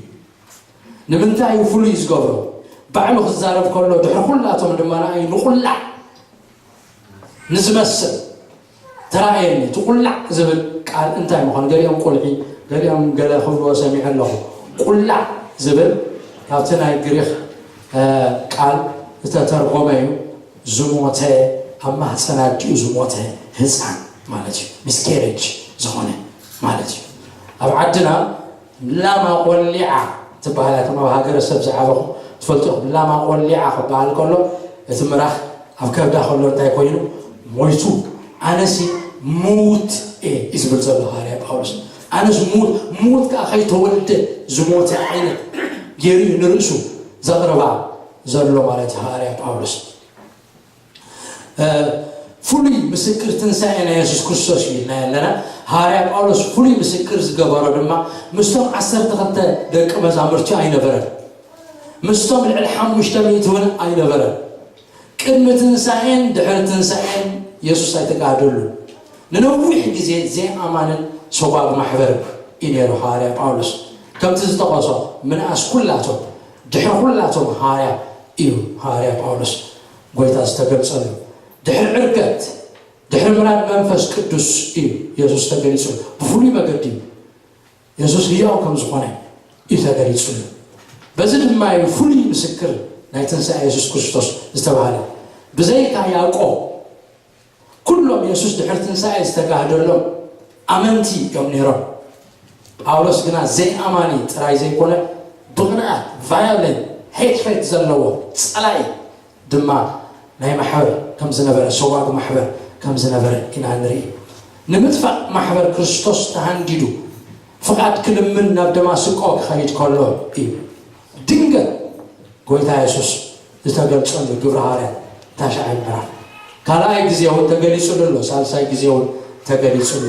ንምንታይ እዩ ፍሉይ ዝገብሮ? ባዕሉ ክዛረብ ከሎ ድሕሪ ኩላቶም ድማ ንኣይ ንቑላዕ ንዝመስል ተራእየኒ። እቲ ቁላዕ ዝብል ቃል እንታይ ምዃኑ ገሊኦም ቁልዒ፣ ገሊኦም ገለ ክብልዎ ሰሚዐ ኣለኹ። ቁላዕ ዝብል ካብቲ ናይ ግሪኽ እ፣ ቃል ዝተተርጎመ እዩ። ዝሞተ፣ ኣብ ማህፀን ኣዲኡ ዝሞተ ህፃን ማለት እዩ። ሚስኬሬጅ ዝኾነ ማለት እዩ። ኣብ ዓድና ላማ ቆሊዓ ትበሃል እያ። ከም ኣብ ሃገረሰብ ዝዓበኹ ትፈልጡ ኢኹም። ላማ ቆሊዓ ክበሃል ከሎ እቲ ምራኽ ኣብ ከብዳ ከሎ እንታይ ኮይኑ ሞይቱ። ኣነሲ ምዉት እየ እዩ ዝብል ዘሎ ሃዋርያ ጳውሎስ። ኣነስ ምዉት፣ ምዉት ከዓ ከይተወልደ ዝሞተ ዓይነት ገይሩ እዩ ንርእሱ ዘቕርባ ዘሎ ማለት እዩ ሃዋርያ ጳውሎስ። እ፣ ፍሉይ ምስክር ትንሳኤ ናይ የሱስ ክርስቶስ እዩ ኢልና ኣለና። ሃዋርያ ጳውሎስ ፍሉይ ምስክር ዝገበሮ ድማ ምስቶም ዓሰርተ ክልተ ደቂ መዛሙርቲ ኣይነበረን። ምስቶም ልዕሊ ሓሙሽተ ሚእቲ እውን ኣይነበረን። ቅድሚ ትንሳኤን ድሕሪ ትንሳኤን የሱስ ኣይተጋህደሉን። ንነዊሕ ግዜ ዘይኣማንን ሰጓግ ማሕበር እዩ ነይሩ ሃዋርያ ጳውሎስ። ከምቲ ዝጠቐሶ ምንኣስ ኩላቶም፣ ድሕሪ ኩላቶም ሃዋርያ እዩ ሃዋርያ ጳውሎስ ጎይታ ዝተገልጸሉ። ድሕሪ ዕርገት፣ ድሕሪ ምራድ መንፈስ ቅዱስ እዩ የሱስ ተገሊጹ። ብፍሉይ መገዲ እዩ። የሱስ ህያው ከም ዝኾነ እዩ ተገሊጹሉ። በዚ ድማ እዩ ፍሉይ ምስክር ናይ ትንሳኤ የሱስ ክርስቶስ ዝተባህለ። ብዘይካ ያዕቆብ፣ ኩሎም የሱስ ድሕሪ ትንሳኤ ዝተጋህደሎም ኣመንቲ እዮም ነይሮም። ጳውሎስ ግና ዘይኣማኒ ጥራይ ዘይኮነ፣ ብቕንኣት፣ ቫዮለንት፣ ሄትሬት ዘለዎ ጸላኢ ድማ ናይ ማሕበር ከም ዝነበረ፣ ሰዋግ ማሕበር ከም ዝነበረ ኢና ንርኢ። ንምጥፋእ ማሕበር ክርስቶስ ተሃንዲዱ ፍቓድ ክልምን ናብ ደማስቆ ክኸይድ ከሎ እዩ ድንገት ጎይታ የሱስ ዝተገልጸሉ። ግብሪ ሃዋርያት ታሽዓይ ምዕራፍ ካልኣይ ግዜ እውን ተገሊጹሉ ኣሎ፣ ሳልሳይ ግዜ እውን ተገሊጹሉ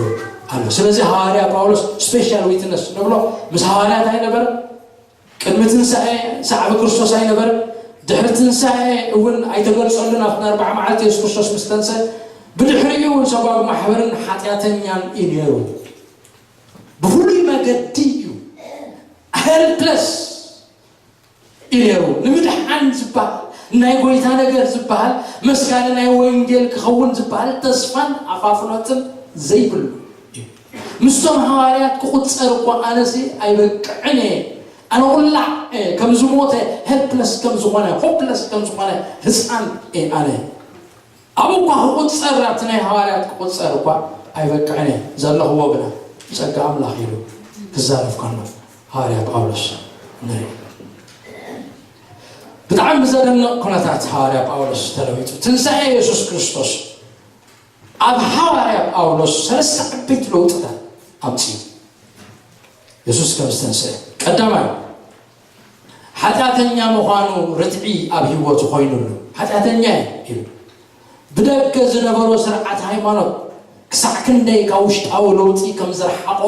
ኣሎ። ስለዚ ሃዋርያ ጳውሎስ ስፔሻል ዊትነስ ንብሎ ምስ ሃዋርያት ኣይነበረን። ቅድሚ ትንሳኤ ሰዓቢ ክርስቶስ ኣይነበረን። ድሕሪ ትንሳኤ እውን ኣይተገልጸሉን። ኣብቲ ኣርባዓ መዓልቲ የሱስ ክርስቶስ ምስ ተንሰ ብድሕሪኡ እውን ሰጓግ ማሕበርን ሓጢኣተኛን እዩ ነይሩ። ብፍሉይ መገዲ እዩ፣ ሄልፕለስ እዩ ነይሩ። ንምድሓን ዝበሃል፣ ናይ ጎይታ ነገር ዝበሃል፣ መስካሪ ናይ ወንጌል ክኸውን ዝበሃል ተስፋን ኣፋፍኖትን ዘይብሉ እዩ። ምስቶም ሃዋርያት ክቑጸር እኳ ኣነሲ ኣይበቅዕን እየ። ኣነ ቁላዕ እየ፣ ከም ዝሞተ፣ ሄልፕለስ ከም ዝኾነ፣ ሆፕለስ ከም ዝኾነ ህፃን እየ ኣነ። ኣብኡ እኳ ክቑጸር፣ ኣብቲ ናይ ሃዋርያት ክቑጸር እኳ ኣይበቅዕን እየ። ዘለኽዎ ግና ብጸጋ ኣምላኽ ኢሉ ክዛረብ ከሎ ሃዋርያ ጳውሎስ ንርኢ። ብጣዕሚ ብዘደንቕ ኩነታት ሃዋርያ ጳውሎስ ተለዊጡ። ትንሳኤ የሱስ ክርስቶስ ኣብ ሃዋርያ ጳውሎስ ሰለስተ ዓበይቲ ለውጥታት ኣምጺኡ። የሱስ ከም ዝተንስአ፣ ቀዳማይ፣ ሓጢኣተኛ ምዃኑ ርትዒ ኣብ ህይወቱ ኮይኑሉ። ሓጢኣተኛ እየ ኢሉ። ብደገ ዝነበሮ ስርዓት ሃይማኖት ክሳዕ ክንደይ ካብ ውሽጣዊ ለውጢ ከም ዝረሓቖ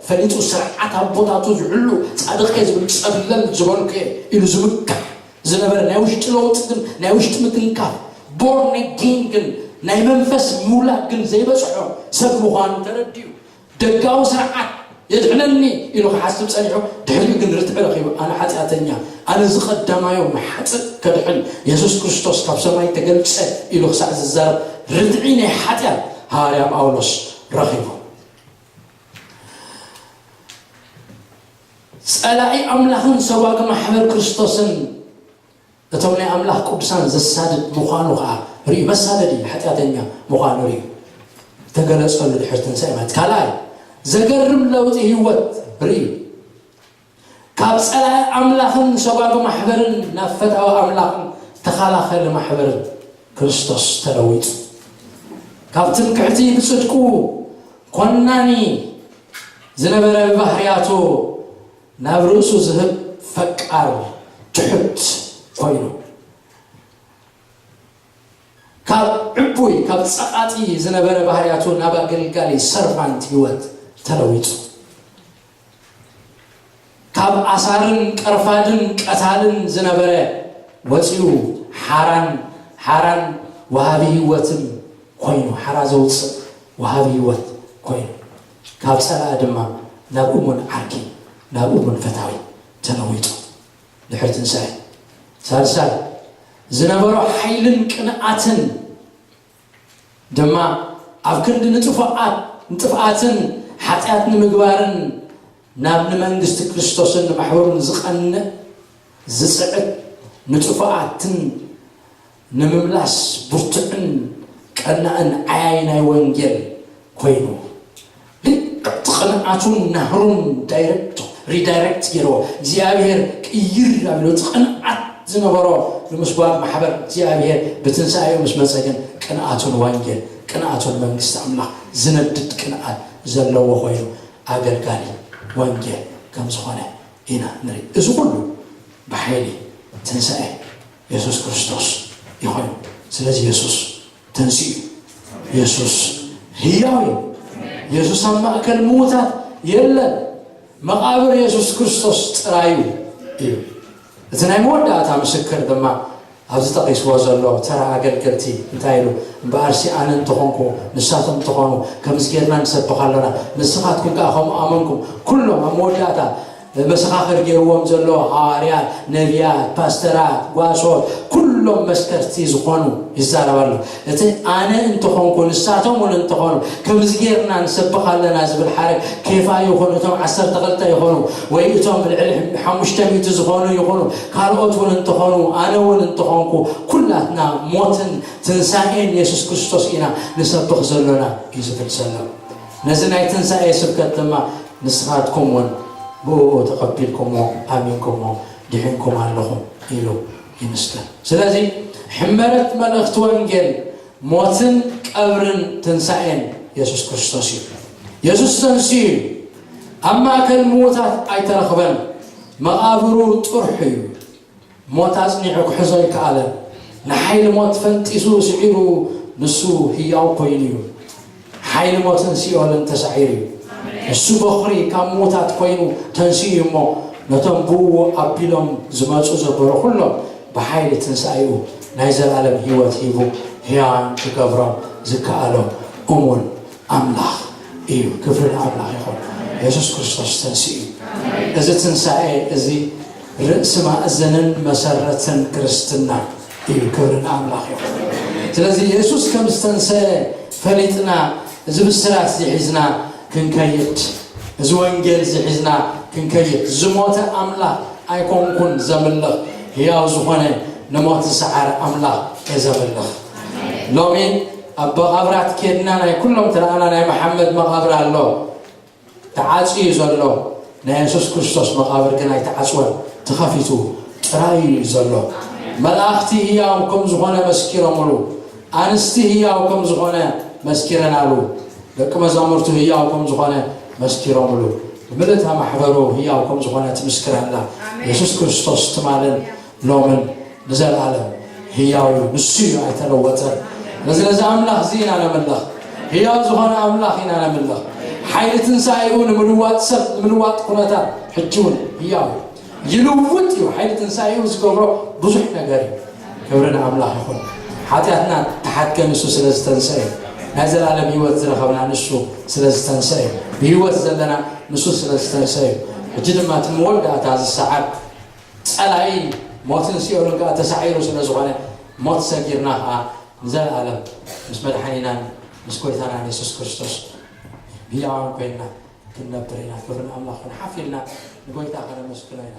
ፈሊጡ፣ ስርዓት ኣቦታቱ ዝሕሉ፣ ጻድቕ እየ ዝብል፣ ጸብለል ዝበልኩ እየ ኢሉ ዝምካሕ ዝነበረ ናይ ውሽጢ ለውጢ ግን፣ ናይ ውሽጢ ምትንካፍ፣ ቦርን ኣጌን ግን፣ ናይ መንፈስ ምውላድ ግን ዘይበጽሖ ሰብ ምዃኑ ተረዲኡ፣ ደጋዊ ስርዓት የድሕነኒ ኢሉ ክሓስብ ጸኒሑ፣ ድሕሪኡ ግን ርትዒ ረኺቡ፣ ኣነ ሓጢኣተኛ፣ ኣነ እዚ ቀዳማዮም ሓጥእ ከድሕን የሱስ ክርስቶስ ካብ ሰማይ ተገልጸ ኢሉ ክሳዕ ዝዛረብ፣ ርትዒ ናይ ሓጢኣት ሃዋርያ ጳውሎስ ረኺቡ። ጸላኢ ኣምላኽን ሰጓግ ማሕበር ክርስቶስን እቶም ናይ ኣምላኽ ቅዱሳን ዘሳድድ ምዃኑ ኸዓ ርእዩ። መሳደዲ፣ ሓጢኣተኛ ምዃኑ ርእዩ። ተገለጸሉ ድሕሪ ትንሳኤ ማለት። ካልኣይ፣ ዘገርም ለውጢ ህይወት ርእዩ። ካብ ጸላኢ ኣምላኽን ሰጓግ ማሕበርን ናብ ፈታዊ ኣምላኽን ተኻላኸሊ ማሕበርን ክርስቶስ ተለዊጡ። ካብ ትምክሕቲ ብጽድቁ ኮናኒ ዝነበረ ብባህርያቱ ናብ ርእሱ ዝህብ ፈቃር ትሑት ኮይኑ፣ ካብ ዕቡይ፣ ካብ ጸቓጢ ዝነበረ ባህርያቱ ናብ ኣገልጋሊ፣ ሰርቫንት፣ ህይወት ተለዊጡ። ካብ ኣሳርን ቀርፋድን ቀታልን ዝነበረ ወጺኡ ሓራን፣ ሓራን ወሃቢ ህይወትን ኮይኑ፣ ሓራ ዘውጽእ ወሃቢ ህይወት ኮይኑ፣ ካብ ጸላኢ ድማ ናብ እሙን ዓርኪ፣ ናብ እሙን ፈታዊ ተለዊጡ። ድሕሪ ትንሳኤ። ሳልሳይ፣ ዝነበሮ ሓይልን ቅንኣትን ድማ ኣብ ክንዲ ንጥፉኣት፣ ንጥፍኣትን ሓጢኣት ንምግባርን ናብ ንመንግስቲ ክርስቶስን ንማሕበሩን ዝቐንእ፣ ዝጽዕት፣ ንጥፉኣትን ንምምላስ ብርቱዕን ቀናእን ዓያይ ናይ ወንጌል ኮይኑ፣ ልክዕ እቲ ቅንኣቱን ናህሩን ዳይሬክት፣ ሪዳይሬክት ገይርዎ፣ እግዚኣብሔር ቅይር ኣቢሉ፣ እቲ ቅንኣት ዝነበሮ ንምስጓግ ማሕበር እግዚኣብሔር ብትንሳኤኡ ምስ መጸ ግን ቅንኣቱን ወንጌል፣ ቅንኣቱን መንግስቲ ኣምላኽ ዝነድድ ቅንኣት ዘለዎ ኮይኑ ኣገልጋሊ ወንጌል ከም ዝኾነ ኢና ንርኢ። እዚ ኩሉ ብሓይሊ ትንሳኤ የሱስ ክርስቶስ ይኾን። ስለዚ የሱስ ተንሲኡ እዩ። የሱስ ህያው እዩ። የሱስ ኣብ ማእከል ምዉታት የለን። መቓብር የሱስ ክርስቶስ ጥራዩ እዩ። እቲ ናይ መወዳእታ ምስክር ድማ ኣብዚ ጠቒስዎ ዘሎ ተራ ኣገልገልቲ እንታይ ኢሉ? እምበኣርሲ ኣነ እንተኾንኩ ንሳቶም እንተኾኑ ከምዚ ጌርና ንሰብኽ ኣሎና፣ ንስኻትኩም ከኣ ከምኡ ኣመንኩም። ኩሎም ኣብ መወዳእታ መሰኻኽር ገይርዎም ዘሎ ሃዋርያት፣ ነቢያት፣ ፓስተራት፣ ጓሶት፣ ኩሎም መስከርቲ ዝኾኑ ይዛረብ ኣሎ። እቲ ኣነ እንተኾንኩ ንሳቶም እውን እንተኾኑ ከምዚ ጌርና ንሰብኽ ኣለና ዝብል ሓረግ ኬፋ ይኹን፣ እቶም ዓሰርተ ክልተ ይኾኑ ወይ እቶም ልዕሊ ሓሙሽተ ሚእቲ ዝኾኑ ይኹኑ፣ ካልኦት እውን እንተኾኑ፣ ኣነ እውን እንተኾንኩ፣ ኩላትና ሞትን ትንሳኤን የሱስ ክርስቶስ ኢና ንሰብኽ ዘሎና እዩ ዝብል ዘሎ። ነዚ ናይ ትንሳኤ ስብከት ድማ ንስኻትኩም እውን ብእኡ ተቐቢልኩምዎ፣ ኣሚንኩምዎ፣ ድሒንኩም ኣለኹም ኢሉ ይምስክር። ስለዚ ሕመረት መልእኽቲ ወንጌል ሞትን ቀብርን ትንሳኤን የሱስ ክርስቶስ እዩ። የሱስ ተንሲኡ እዩ። ኣብ ማእከል ምዉታት ኣይተረኽበን፣ መቓብሩ ጥርሑ እዩ። ሞት ኣጽኒዑ ክሕዞ ኣይከኣለን። ንሓይሊ ሞት ፈንጢሱ ስዒሩ ንሱ ህያው ኮይኑ እዩ። ሓይሊ ሞትን ሲኦልን ተሳዒሩ እዩ። ንሱ በኹሪ ካብ ምዉታት ኮይኑ ተንሲኡ እዩ እሞ፣ ነቶም ብእኡ ኣቢሎም ዝመጹ ዘበሩ ኩሎም ብሓይሊ ትንሳኤኡ ናይ ዘላለም ህይወት ሂቡ ሕያዋን ክገብሮም ዝከኣሎ እሙን ኣምላኽ እዩ። ክብሪ ንኣምላኽ ይኹን። የሱስ ክርስቶስ ተንሲኡ እዩ። እዚ ትንሳኤ እዚ ርእሲ ማእዘንን መሰረትን ክርስትና እዩ። ክብሪ ንኣምላኽ ይኹን። ስለዚ የሱስ ከም ዝተንሰአ ፈሊጥና፣ እዚ ብስራት እዚ ሒዝና ክንከይድ፣ እዚ ወንጌል እዚ ሒዝና ክንከይድ፣ ዝሞተ ኣምላኽ ኣይኮንኩን ዘምልኽ፣ ህያው ዝኾነ ንሞት ዝሰዓረ ኣምላኽ እየ ዘምልኽ። ሎሚ ኣብ መቓብራት ኬድና፣ ናይ ኩሎም ትረኣና፣ ናይ መሓመድ መቓብር ኣሎ፣ ተዓጽዩ እዩ ዘሎ። ናይ የሱስ ክርስቶስ መቓብር ግን ኣይተዓጽወን፣ ተኸፊቱ ጥራይ እዩ ዘሎ። መላእኽቲ ህያው ከም ዝኾነ መስኪሮምሉ፣ ኣንስቲ ህያው ከም ዝኾነ መስኪረናሉ፣ ደቂ መዛሙርቱ ህያው ከም ዝኾነ መስኪሮምሉ፣ ምልእታ ማሕበሩ ህያው ከም ዝኾነ ትምስክር ኣላ። ኣሜን። የሱስ ክርስቶስ ትማልን ሎምን ንዘለኣለም ህያው እዩ። ንሱ እዩ፣ ኣይተለወጠን። ስለዚ ነዚ ኣምላኽ እዚ ኢና ነምልኽ። ህያው ዝኾነ ኣምላኽ ኢና ነምልኽ። ሓይሊ ትንሳኤኡ ንምልዋጥ ሰብ፣ ንምልዋጥ ኩነታት ሕጂ እውን ህያው እዩ። ይልውጥ እዩ። ሓይሊ ትንሳኤኡ ዝገብሮ ብዙሕ ነገር እዩ። ክብሪ ንኣምላኽ ይኹን። ሓጢኣትና ተሓትከ ንሱ ስለ ዝተንሰአ እዩ። ናይ ዘላለም ህይወት ዝረኸብና ንሱ ስለ ዝተንሰአ እዩ። ብህይወት ዘለና ንሱ ስለ ዝተንሰአ እዩ። ሕጂ ድማ እቲ መወዳእታ ዝሰዓር ጸላኢ ሞትን ሲኦልን ከኣ ተሳዒሩ ስለ ዝኾነ፣ ሞት ሰጊርና ከኣ ንዘለኣለም ምስ መድሓኒናን ምስ ጎይታናን የሱስ ክርስቶስ ህያዋን ኮይንና ክንነብር ኢና። ክብሪ ንኣምላኽ ይኹን። ሓፍ ኢልና ንጎይታ ከነመስግኖ ኢና።